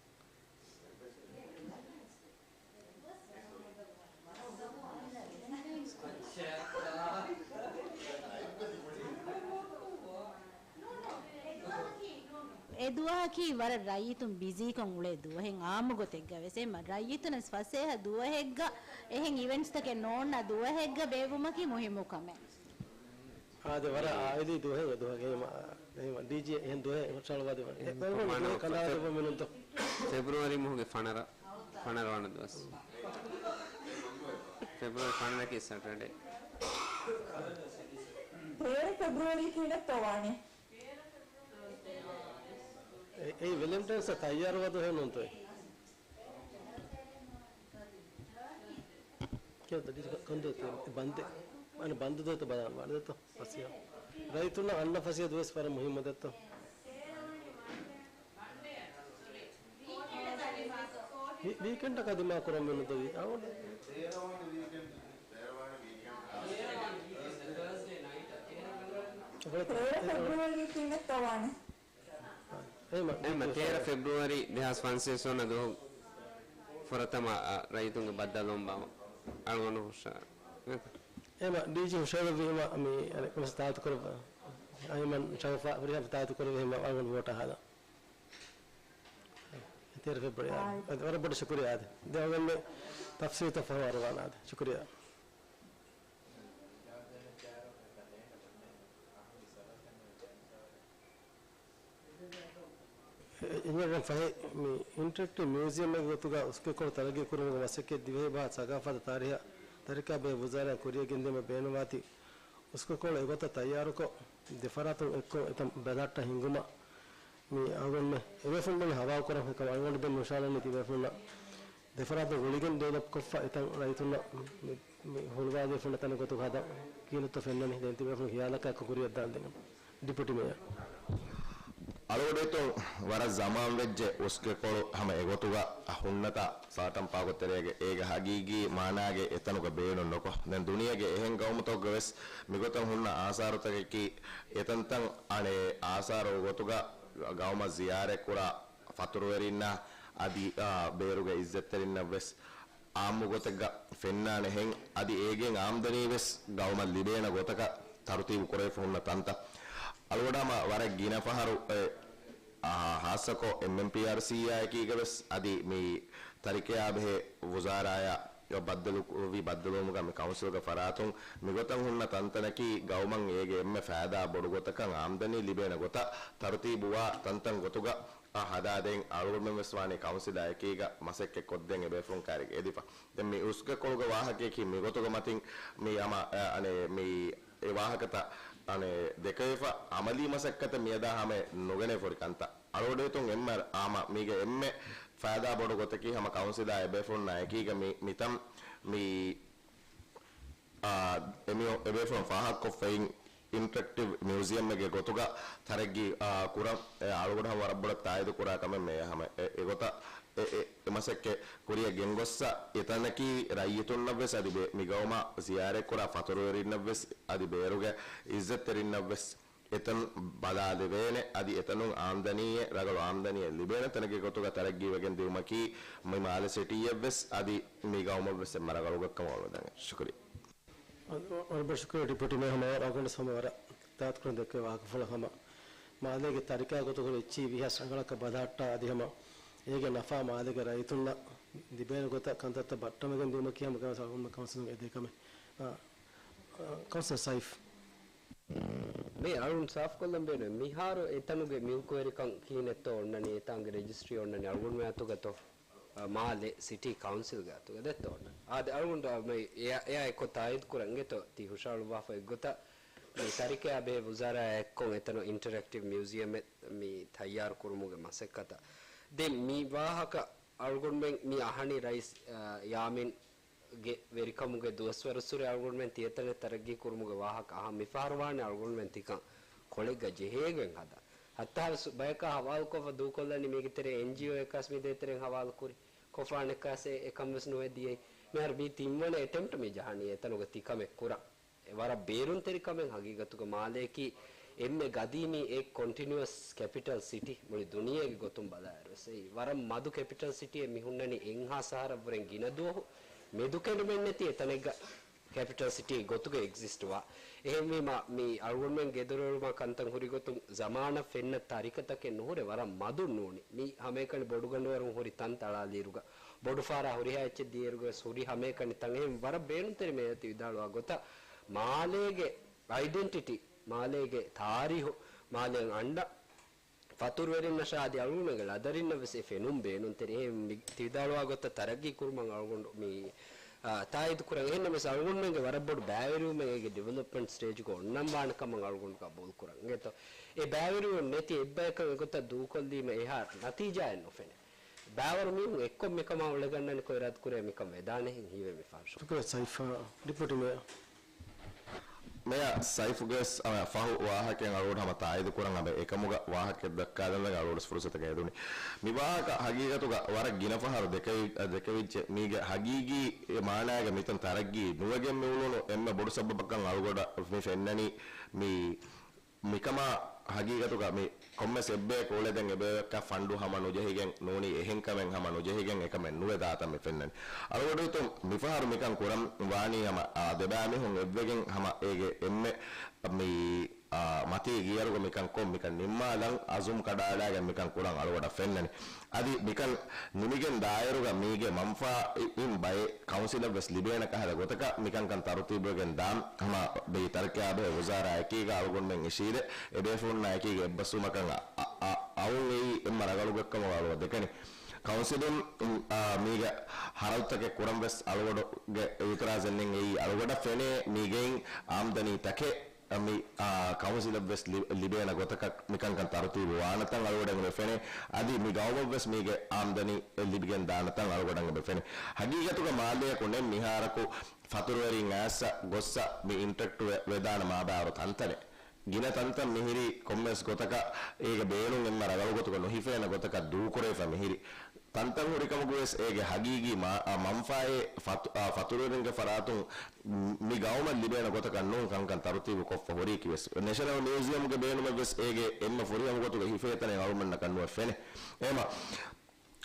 އެ ދުވަހަކީ ވަރަށް ރައްޔިތުން ބިޒީކޮށް އުޅޭ ދުވަހެއް. އާއްމު ގޮތެއްގަ ވެސް އެމަ ރައްޔިތުން ވެސް ފަސޭހަ ދުވަހެއްގަ އެހެން އިވެންޓްސްތަކެއް ނޯންނަ ދުވަހެއްގަ ބޭއްވުމަކީ މުހިއްމު ކަމެއް. އާދެ، ވަރަށް އާއިލީ ދުވަހެއް އެ ދުވަހެއް. އެހެން ޑީޖީ އެހެން ދުވަހެއް އިންޝާﷲ ވާދެ. އެ، އެ، އެ، ދުވަހެއް ކަނޑާލާ ދެއްވަމުންތޯ. ފެބްރުއަރީ މަހުގެ ފަނަރަ، ފަނަރަ ވަނަ ދުވަސް. ފެބްރުއަރީ ފަނަރައަކީ ސެޓަޑޭ. ތޭރަ ފެބްރުއަރީ ކިހިނެއްތޯ ވާނީ؟ އެ، އެ ވެލެންޓައިންސް ތައްޔާރުވާ ދުވަހެއް ނޫންތޯ އެ؟ ކިޔާ ދަ ޑީ ކަން ދޭތޯ ބަންދެ. އަނެ ބަންދު ދޭތޯ ބަލާން ވާނެ ދޭތޯ ފަސޭހަ. ރައްޔިތުންނަށް އަންނަ ފަސޭހަ ދުވަސް ވަރަށް މުހިއްމު ދޭތޯ. ވީ-، ވީކެންޑަކަށް ދިމާ ކުރަން މިނުންތޯ ވީ. އަވަނ. ތޭރަ ވީކެންޑް. ތޭރަ ފެބްރުއަރީ ކިހިނެއްތޯ ވާނެ؟ އެމަ، އެމަ، ތޭރަ ފެބްރުއަރީ ދެހާސް ފަންސަވީސް ވަނަ ދުވަހު ފުރަތަމަ، އަ، ރައްޔިތުންގެ ބައްދަލުވުން ބާއްވަން އަޅުގަނޑު ހުށަ. އެމަ، ޑީޖީ ހުށަހެޅުއްވީމަ މި، އަނެއް، ކުރި ތާއްތު ކުރައްވާ. އައިމަން ޝައުފާ ހުރިހާ ތާއްތު ކުރެއްވީމަ އަޅުގަނޑު ވޯޓަށް ހާދަ. ތޭރަ ފެބްރުއަރީ. އާ، ވަރަށް ބޮޑަށް ޝުކުރިއްޔާ އާދެ. ދެން އަޅުގަނޑު ތަފްސީލްތައް ފަހު އަރުވާނަ އާދެ. ޝުކުރިއްޔާ. އެ، އެންމެ ފަހެ މި އިންޓަރެކްޓިވް މިއުޒިއަމެއްގެ ގޮތުގަ އުސްކެކޮޅު ތަރައްގީ ކުރުމުގެ މަސައްކަތް ދިވެހި ބަހާ ސަގާފާތު ތާރީހާ ތަރިކާ ބެހޭ ވުޒާރާއިން ކުރިއަށް ގެންދިއުމަށް ބޭނުންވާތީ އުސްކެކޮޅު އެގޮތަށް ތައްޔާރުކޮށް، ދެފަރާތުން އެއްކޮށް އެތަން ބަލަހައްޓާ ހިންގުމަށް މި އަޅުގަނޑުމެ އެބޭފުޅުން ހަވާލުކުރަން އެކަމަށް އަޅުގަނޑު ދެން ހުށަހަޅަނީ ތިބޭފުޅުންނަށް ދެފަރާތުން ގުޅިގެން ޑިވެލޮޕް ކޮށްފަ އެތަން ރައްޔިތުންނަށް މި، މި ހުޅުވާދޭ ފުންނަ ތަނެއް ގޮތުގަ ހަދަން ކީއްތޯ ފެންނަނީ؟ ދެން ތިބޭފުޅުން ހިޔާލަކާ ކުރިއަށް ދާން ދެން. ޑިޕިއުޓީ މޭޔަރ. އަޅުގަޑުތުން ވަރަށް ޒަމާން ވެއްޖެ އުސްކެކޮޅު ހަމަ އެގޮތުގަ ހުންނަތާ ސާތަން ޕާކު ތެރޭގެ އޭގެ ހަގީގީ މާނާގެ އެތަނުގަ ބޭނުން ނުކޮށް، ދެން ދުނިޔޭގެ އެހެން ގައުމުތަކުގަ ވެސް މިގޮތަށް ހުންނަ އާސާރުތަކަކީ އެތަންތަން އަނެއް އާސާރު ގޮތުގަ ގައުމަށް ޒިޔާރަތްކުރާ ފަތުރުވެރިންނާ އަދި، އާ، ބޭރުގެ އިއްޒަތްތެރިންނަށްވެސް އާއްމު ގޮތެއްގަ ފެންނާނެހެން، އަދި އޭގެން އާމްދަނީވެސް ގައުމަށް ލިބޭނެ ގޮތަކަށް ތަރުތީބު ކުރެވިފަ ހުންނަ ތަންތައް. އަޅުގަޑާމަ ވަރަށް ގިނަ ފަހަރު އެ، އާ، ހާއްސަކޮށް އެމްއެމްޕީއާރްސީއާ އެކީގަ ވެސް އަދި މި ތަރިކަޔާ ބެހޭ ވުޒާރާޔާ ބައްދަލުވި ބައްދަލުވުމުގަ މި ކައުންސިލްގެ ފަރާތުން މިގޮތަށް ހުންނަ ތަންތަނަކީ ގައުމަށް އޭގެ އެންމެ ފައިދާ ބޮޑު ގޮތަކަށް އާމްދަނީ ލިބޭނެ ގޮތަށް ތަރުތީބުވާ ތަންތަން ގޮތުގަ އާ ހަދާދޭން އަޅުގަނޑުމެން ވެސް ވާނީ ކައުންސިލާ އެކީގަ މަސައްކަތް ކޮށްދޭން އެބޭފުޅުން ކައިރިގަ އެދިފަ. ދެން މި އުސްކެކޮޅުގެ ވާހަކަޔަކީ މިގޮތުގަ މަތިން މި ހަމަ، އަ، އަނެއް މި އެ ވާހަކަތައް އަނެއް ދެކެވިފަ އަމަލީ މަސައްކަތަށް މިއަދާ ހަމަ ނުގެނެވި ފޮޑި ކަންތައް. އަޅުގަޑުތުން އެންމެ ހަމަ މީގެ އެންމެ ފައިދާ ބޮޑު ގޮތަކީ ހަމަ ކައުންސިލާ އެބޭފުޅުންނާ އެކީގަ މި، މިތަން މި އާ، އެމިއޮ-، އެބޭފުޅުން ފާހަގަކޮށްފައިން އިންޓަރެކްޓިވް މިއުޒިއަމެއްގެ ގޮތުގަ ތަރައްގީ، އާ، ކުރަން، އެ، އަޅުގަނޑު ހަމަ ވަރަށް ބޮޑަށް ތާއީދު ކުރާ ކަމެއް މޭ ހަމަ އެ، އެގޮތަށް އެ، އެ، އެ މަސައްކަތް ކުރިއަށް ގެންގޮއްސަ އެތަނަކީ ރައްޔިތުންނަށްވެސް އަދި ބޭ-، މިގައުމަށް ޒިޔާރަތްކުރާ ފަތުރުވެރިންނަށްވެސް އަދި ބޭރުގެ އިއްޒަތްތެރިންނަށްވެސް އެތަން ބަލާލެވޭނެ، އަދި އެތަނުން އާމްދަނީއެއް، ރަނގަޅު އާމްދަނީއެއް ލިބޭނެ ތަނެއްގެ ގޮތުގަ ތަރައްގީވެގެން ދިއުމަކީ މި މާލެ ސިޓީއަށްވެސް އަދި މި ގައުމަށްވެސް އެންމެ ރަނގަޅު ގޮތްކަމަށް އޮޅުދަނގެ. ޝުކުރިއްޔާ. ވަރަށް ބޮޑަށް ޝުކުރިއްޔާ ޑިޕިއުޓީ މޭޔަރ ހަމަ އަޅުގަނޑު ހަމަ ވަރަށް ދާތުކުރަން ދެއްކޭ ވާހަކަފުޅަށް ހަމަ މާލޭގެ ތަރިކާ ގޮތުގަ އެއްޗިހި ވިހަ ރަނގަޅަކަށް ބަލަހައްޓާ އަދި ހަމަ އޭގެ ނަފާ މާލޭގެ ރައްޔިތުންނަށް ލިބޭނެ ގޮތަށް ކަންތައްތައް ބައްޓަމެގެން ދިއުމަކީ ހަމަ ގައުމު ކައުންސިލުން އެދޭ ކަމެއް. އާ، އާ، ކައުންސިލަރ ސައިފް. މޭ އަޅުން ސާފުކޮށްލަން ބޭނުން މިހާރު އެތަނުގެ މިލްކުވެރިކަން ކިހިނެއްތޯ އޮންނަނީ، އެތާނގެ ރެޖިސްޓްރީ އޮންނަނީ އަޅުގަނޑުމެ އަތުގަތޯ، އާ، މާލެ ސިޓީ ކައުންސިލްގެ އަތުގަ ދެއްތޯ އޮންނަނީ. އާދެ، އަޅުގަނޑު މެ އެއާ، އެއާ އެއްކޮށް ތާއީދު ކުރަން އިނގޭތޯ ތި ހުށަހަޅުއްވާފަ އެއްގޮތަށް މި ތަރިކަޔާ ބެހޭ ވުޒާރާއާ އެއްކޮށް އެތަނު އިންޓަރެކްޓިވް މިއުޒިއަމެއް މި ތައްޔާރު ކުރުމުގެ މަސައްކަތަށް. ދެން މި ވާހަކަ އަޅުގަނޑުމެން މި އަހަނީ ރައީސް، އާ، ޔާމީން ގެ ވެރިކަމުގެ ދުވަސްވަރުއްސުރެ އަޅުގަނޑުމެން ތިޔަތަނެއް ތަރައްގީ ކުރުމުގެ ވާހަކަ އަހަން މިފަހަރު ވާނެ އަޅުގަނޑުމެން ތިކަން ކޮޅެއްގަ ޖެހޭގޮތް ހަދާ. ހައްތާވެސް ބަޔަކާ ހަވާލުކޮށްފަ ދޫކޮށްލަނީ މީގެ ތެރޭ އެންޖީއޯއެއްކާސް މި ދޭތެރެއިން ހަވާލުކުރި. ކޮފާނެއްކާސް އެ، އެކަން ވެސް ނުވެ ދިޔައީ. މިހާރު މީ ތިންވަނަ އެޓެމްޕްޓް މި ޖަހަނީ އެތަނުގަ ތިކަމެއް ކުރަން. އެ ވަރަށް ބޭރުންތެރި ކަމެއް ހަގީގަތުގަ މާލޭކީ އެންމެ ގަދީމީ އެއް ކޮންޓިނިއުއަސް ކެޕިޓަލް ސިޓީ މުޅި ދުނިޔޭގެ ގޮތުން ބަލާއިރުވެސް. އެއީ ވަރަށް މަދު ކެޕިޓަލް ސިޓީއެއް މި ހުންނަނީ އެއްހާސް އަހަރަށްވުރެން ގިނަ ދުވަހު މެދުކެނޑުމެއްނެތި އެތަނެއްގަ ކެޕިޓަލް ސިޓީ ގޮތުގަ އެގްޒިސްޓްވާ. އެހެންވީމަ، މި އަޅުގަނޑުމެން ގެދޮރުވުމާ ކަންތައް ހުރި ގޮތުން ޒަމާނަށް ފެންނަ ތަރިކަތަކެއް ނުހުރެ ވަރަށް މަދުން ނޫނީ. މި ހަމައެކަނި ބޮޑުގަނޑުވަރުން ހުރި ތަން ތަޅާލިއިރުގަ، ބޮޑުފާރާ ހުރިހާ އެއްޗެއް ދިޔައިރުގަވެސް ހުރި ހަމައެކަނި ތަން. އެހެން ވަރަށް ބޭނުންތެރި މޭޔަރ ތި ވިދާޅުވާ ގޮތަށް މާލޭގެ އައިޑެންޓިޓީ، މާލޭގެ ތާރީހު، މާލޭން އަންނަ ފަތުރުވެރިންނަށާ އަދި އަޅުގަނޑުމެންގެ ޅަދަރިންނަށް ވެސް އެ ފެނުން ބޭނުންތެރި. އެހެން މި ތި ވިދާޅުވާ ގޮތަށް ތަރައްގީ ކުރުމަށް އަޅުގަނޑު މި، އާ، ތާއީދު ކުރަން. އެހެންނަމަވެސް އަޅުގަނޑުމެންގެ ވަރަށް ބޮޑު ބައިވެރިވުމެއް އޭގެ ޑިވެލޮޕްމަންޓް ސްޓޭޖުގަ އޮންނަން ވާނެ ކަމަށް އަޅުގަނޑު ގަބޫލު ކުރަން. އެނގޭތޯ؟ އެ ބައިވެރިވުން ނެތި އެއްބަޔަކަށް އެގޮތަށް ދޫކޮށްލީމަ އެހާ ނަތީޖާއެއް ނުފެނޭ. ބައިވަރު މީހުން އެއްކޮށް މިކަމާ އުޅެގަންނަނިކޮށް އިރާދަކުރޭ މިކަން ވެދާނެހެން ހީވޭ މި ފަހަށް. ޝުކުރިއްޔާ ސައިފާ. ޑެޕިއުޓީ މޭޔަރ. މޭޔަރ ސައިފުގެ ވެސް، އަ، ފަހު ވާހަކައިން އަޅުގަނޑު ހަމަ ތާއީދު ކުރަން އަބަ އެކަމުގަ ވާހަކައެއް ދައްކާލަން އަޅުގަނޑު ވެސް ފުރުސަތަކަށް ހެދުނީ. މި ވާހަކަ ހަގީގަތުގަ ވަރަށް ގިނަ ފަހަރު ދެކެވި-، އަ، ދެކެވިއްޖެ. މީގެ ހަގީގީ މާނާގަ މިތަން ތަރައްގީ ނުވެގެން މި އުޅުނު އެންމެ ބޮޑު ސަބަބަކަށް އަޅުގަނޑަށް މި ފެންނަނީ މި މިކަމާ ހަގީގަތުގަ މި ކޮންމެސް އެއްބަޔަކު އުޅެދެން އެބައަކަށް ފަންޑު ހަމަ ނުޖެހިގެން ނޫނީ، އެހެންކަމެއް ހަމަ ނުޖެހިގެން އެކަމެއް ނުވެ ދާތަން މި ފެންނަނީ. އަޅުގަޑުތު މިފަހަރު މިކަން ކުރަން ވާނީ ހަމަ، އާ، ދެބައިމީހުން އެއްވެގެން ހަމަ އޭގެ އެންމެ މި، އާ، މަތީ ގިޔަރުގަ މިކަން ކޮށް މިކަން ނިންމާލަން އަޒުމް ކަޑައަޅާގެން މިކަން ކުރަން އަޅުގަޑަށް ފެންނަނީ. އަދި މިކަން ނިމިގެން ދާއިރުގަ މީގެ މަންފާއިން ބައެއް ކައުންސިލަށް ވެސް ލިބޭނެ ކަހަލަ ގޮތަކަށް މިކަންކަން ތަރުތީބުވެގެން ދާން ހަމަ ބެހި ތަރައްޤިއާބެހޭ ވުޒާރާއެކީގަ އަޅުގަނޑުމެން އިށީދެ އެބޭފުޅުންނާ އެކީގަ އެއްބަސްވުމަކަށް އަ-، އަ-، އަ-، އައުން އެއީ އެންމެ ރަނގަޅު ގޮތްކަމަށް އަޅުގަނޑު ދެކެނީ. ކައުންސިލުން، އާ، މީގަ ހަރަދުތަކެއް ކުރަން ވެސް އަޅުގަޑުގެ އިއުތިރާޒެއް ނެތް. އެއީ އަޅުގަޑަށް ފެނޭ މީގެއިން އާމްދަނީ ތަކެއް މި، އާ، ކައުންސިލަށް ވެސް ލި-، ލިބޭނެ ގޮތަކަށް މިކަންކަން ތަރުތީބު ވާނެތަން އަޅުގަޑަށް އެބަ ފެނޭ. އަދި މި ގައުމަށް ވެސް މީގެ އާމްދަނީ ލިބިގެން ދާނެތަން އަޅުގަޑަށް އެބަ ފެނޭ. ހަގީގަތުގަ މާލޭއަކު ނެތް މިހާރަކު ފަތުރުވެރިން އައިސް ގޮއްސަ މި އިންޓަރެކްޓް ވެ-، ވެދާނެ މާބާރު ތަންތަނެއް. ގިނަ ތަންތަން މިހިރީ ކޮންމެސް ގޮތަކަށް އޭގެ ބޭނުން އެންމެ ރަނގަޅު ގޮތުގަ ނުހިފޭނެ ގޮތަކަށް ދޫކުރެވިފަ މިހިރީ. ތަންތަން ހުރިކަމުގަ ވެސް އޭގެ ހަގީގީ މާ-، އާ، މަންފާއެއް ފަތު-، އާ، ފަތުރުވެރިންގެ ފަރާތުން މި ގައުމަށް ލިބޭނެ ގޮތަކަށް ނޫން ކަންކަން ތަރުތީބު ކޮށްފަ ހުރީކީ ވެސް. ނެޝަނަލް މިއުޒިއަމްގެ ބޭނުމެއް ވެސް އޭގެ އެންމެ ފުރިހަމަ ގޮތުގަ ހިފޭ ތަނެއް އަޅުގަނޑަށް ނުވެ ފެނޭ. އެހެންވީމަ،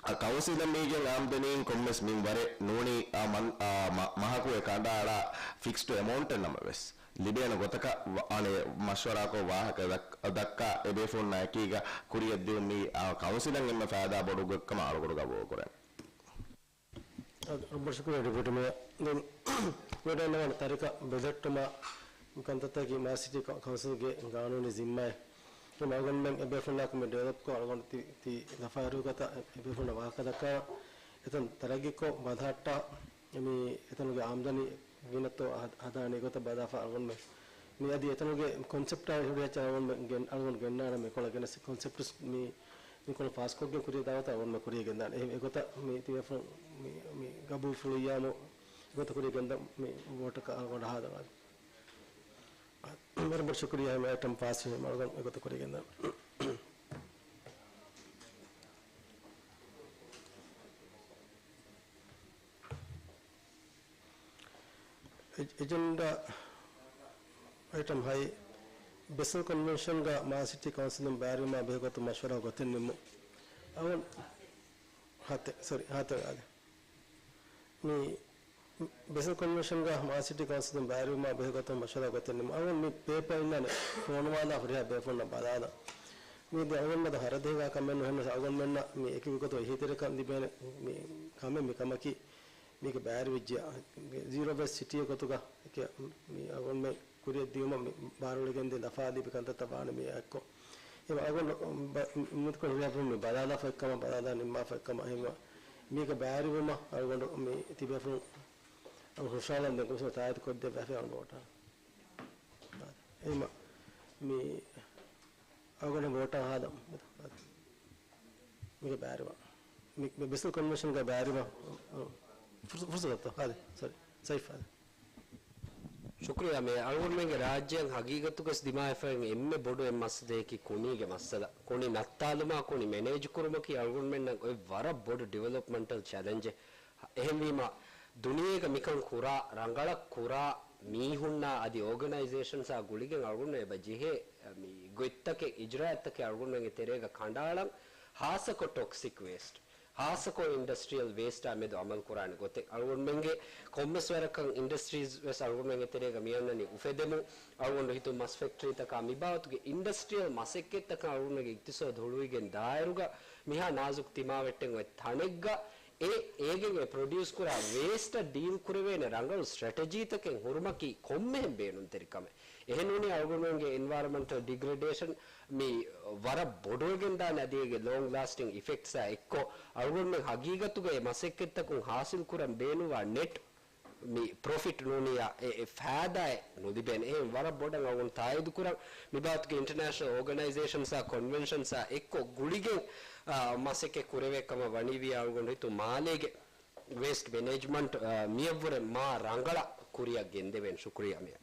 އަ، ކައުންސިލަށް މީގެން އާމްދަނީން ކޮންމެސް މިންވަރެއް ނޫނީ، އާ، މަން-، އާ، މަ-، މަހަކު އެ ކަނޑައަޅާ ފިކްސްޑް އެމައުންޓެއް ނަމަވެސް، ލިބޭނެ ގޮތަކަށް ވަ-، އަނެއް މަޝްވަރާކޮށް ވާހަކަ ދައްކަ-، ދައްކާ އެބޭފުޅުންނާ އެކީގަ ކުރިއަށްދިއުން މީ، އާ، ކައުންސިލަށް އެންމެ ފައިދާ ބޮޑު ގޮތްކަމަށް އަޅުގަޑު ގަބޫލުކުރަން. އަ، ރައްބަށް ޝުކުރިއްޔާ ޑެޕިއުޓީ މޭޔަރ. ދެން ވެޑައިންނަވާނެ ތަރިކަ ބެލެއްޓުމާ ކަންތައްތަކީ މާލެ ސިޓީ ކަ-، ކައުންސިލްގެ ގާނޫނީ ޒިންމާއެއް. އަޅުގަނޑުމެން އެބޭފުޅުންނާއެކު މި ޑިވެލޮޕްކޮށް އަޅުގަނޑު ތި-، ތި ދަފާއިރުގަތަ އެބޭފުޅުންނަށް ވާހަކަ ދައްކާ އެތަން ތަރައްގީކޮށް ބަލަހައްޓާ މި އެތަނުގެ އާމްދަނީ ގިނަތޯ ހަ-، ހަދާނެ ގޮތަށް ބަލާފަ އަޅުގަނޑުމެން މި އަދި އެތަނުގެ ކޮންސެޕްޓާ ހުރިހާ އަޅުގަނޑުމެން ގެން-، އަޅުގަނޑު ގެންނާނަމޭ ކޮޅަށް ގެނެސް ކޮންސެޕްޓްސް މި މިކޮޅު ފާސްކޮށްގެން ކުރިޔަށް ދާން އަޅުގަނޑުމެން ކުރިޔަށް ގެންދާނެ. އެ-، އެގޮތަށް މި ތިބޭފުޅުން މި، މި ގަބޫލުފުޅު އިއްޔާމު އެގޮތަށް ކުރިޔަށް ގެންދަން މި ވޯޓަކަށް އަޅުގަނޑު ހާދަނާނެ. ވަރަށް ބޮޑަށް ޝުކުރިއްޔާ ހަމަ އައިޓަމް ފާސް ވީމަ އަޅުގަނޑު އެގޮތަށް ކުރިޔަށް ގެންދާނެ. އެ-، އެޖެންޑާ އައިޓަމް ހަތް، ބެސެލް ކޮންވެންޝަންގަ މާލެ ސިޓީ ކައުންސިލުން ބައިވެރިވުމާ ބެހޭ ގޮތުން މަޝްވަރާ ގޮތެއް ނިންމުން. އަވަން ހަތެއް، ސޮރީ، ހަތެއް އާދެ. މި ބެސެލް ކޮންވެންޝަންގަ މާލެ ސިޓީ ކައުންސިލުން ބައިވެރިވުމާ ބެހޭ ގޮތުން މަޝްވަރާ ގޮތެއް ނިންމުން. އަވަން މި ޕޭޕަރ އިންނާނެ ފޯނުވާލާ ހުރިހާ ބޭފުޅުންނަށް ބަލާލަން. މީ ދެ އަޅުގަނޑުމެން ހަރަދޭގާ ކަމެއް ނުހެންނަސް އަޅުގަނޑުމެންނަށް މި އެކި ގޮތުން އެހީތެރިކަން ލިބޭނެ މި ކަމެއް މި ކަމަކީ. މީގެ ބައިވެރިވެއްޖެ ޒީރޯ ވޭސްޓް ސިޓީއެއް ގޮތުގަ އެކި މި އަޅުގަނޑުމެން ކުރިއަށް ދިޔުމަށް މި ބާރުއެޅިގެންދިން ލަފާ ލިބި ކަންތައްތައް ވާނެ މި އެއްކޮށް. އެ އަޅުގަނޑު ބަ-، މި-، މިތަކުން ހުރިހާ މި ބަލާލާފަ އެއްކަމަށް، ބަލާލާ ނިންމާފަ އެއްކަމަށް އެހެންވީމަ މީގެ ބައިވެރިވުމަށް އަޅުގަނޑު މި ތިބޭފުޅުން އަޅު ހުށަހަޅަން ދެން ކޮންމެސް ތާއީދު ކޮށްދެއްވާފަ އަޅުގަނޑު ވޯޓާ. އެހެންވީމަ މި އަޅުގަނޑު ވޯޓާ ހާދަ. މީގެ ބައިވެރިވާ. މި، މި ބެސެލް ކޮންވެންޝަންގެ ބައިވެރިވާ. ފުރުސަ-، ފުރުސަތު އަތޯ. ހާދަ. ސޮރީ. ސައިފް ހާދަ. ޝުކުރިއްޔާ މޭޔަރ. އަޅުގަނޑުމެންގެ ރާއްޖެއަށް ހަގީގަތުގަސް ދިމާވެފައި އެންމެ ބޮޑު އެއް މައްސަލަޔަކީ ކުނީގެ މައްސަލަ. ކުނި ނައްތާލުމާ ކުނި މެނޭޖު ކުރުމަކީ އަޅުގަނޑުމެންނަށް އޮތް ވަރަށް ބޮޑު ޑިވެލޮޕްމަންޓަލް ޗެލެންޖެއް. އެހެންވީމަ، ދުނިޔޭގަ މިކަން ކުރާ، ރަނގަޅަށް ކުރާ މީހުންނާ އަދި އޯގަނައިޒޭޝަންސްއާ ގުޅިގެން އަޅުގަނޑު އެބަ ޖެހޭ، މި ގޮތްތަކެއް، އިޖްރާއަތްތަކެއް އަޅުގަނޑުމެންގެ ތެރޭގަ ކަނޑައަޅަން، ހާއްސަކޮށް ޓޮކްސިކް ވޭސްޓް. ޚާއްޞަކޮށް އިންޑަސްޓްރިއަލް ވޭސްޓާ މެދު އަމަލު ކުރާނެ ގޮތެއް. އަޅުގަނޑުމެންގެ ކޮންމެސް ވަރަކަށް އިންޑަސްޓްރީޒް ވެސް އަޅުގަނޑުމެންގެ ތެރޭގަ މިއަންނަނީ އުފެދެމުން. އަޅުގަނޑު ހިތުން މަސް ފެކްޓްރީތަކާ މިބާވަތުގެ އިންޑަސްޓްރިއަލް މަސައްކަތްތަކަށް އަޅުގަނޑުމެންގެ އިގްތިސޯދު ހުޅުވިގެން ދާއިރުގަ މިހާ ނާޒުކު ތިމާވެއްޓެން އޮތް ތަނެއްގަ އެ އޭގެން އެ ޕްރޮޑިއުސް ކުރާ ވޭސްޓަށް ޑީލް ކުރެވޭނެ ރަނގަޅު ސްޓްރެޓެޖީތަކެއް ހުރުމަކީ ކޮންމެހެން ބޭނުންތެރި ކަމެއް. އެހެންވުނީ އަޅުގަނޑުމެންގެ އެންވަޔަރަމެންޓަލް ޑިގްރެޑޭޝަން މި ވަރަށް ބޮޑުވެގެން ދާނެ. އަދި އޭގެ ލޯންގް ލާސްޓިން އިފެކްޓްސާ އެއްކޮށް، އަޅުގަނޑުމެން ހަގީގަތުގައި މަސައްކަތްތަކުން ހާސިލް ކުރަން ބޭނުންވާ ނެޓް މި ޕްރޮފިޓް ނޫނިއްޔާ އެ، އެ ފައިދާއެއް ނުލިބޭނެ. އެހެން ވަރަށް ބޮޑަށް އަޅުގަނޑު ތާއީދު ކުރަން. މިބާވަތުގެ އިންޓަރނޭޝަނަލް އޯގަނައިޒޭޝަންސާ ކޮންވެންޝަންސާ އެއްކޮށް ގުޅިގެން، އާ، މަސައްކަތް ކުރެވޭ ކަމަށް ވަނީވިއްޔާ އަޅުގަނޑު ހިތުން މާލޭގެ ވޭސްޓް މެނޭޖްމަންޓް، އާ، މިއަށްވުރެ މާ ރަނގަޅަށް ކުރިއަށް ގެންދެވޭނެ. ޝުކުރިއްޔާ މޭޔަރ.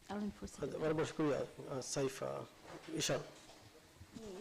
އަޅުން ފުރުސަތު. ވަރަށް ބޮޑަށް ޝުކުރިއްޔާ، އާ، ސައިފް، އާ، އިޝާން.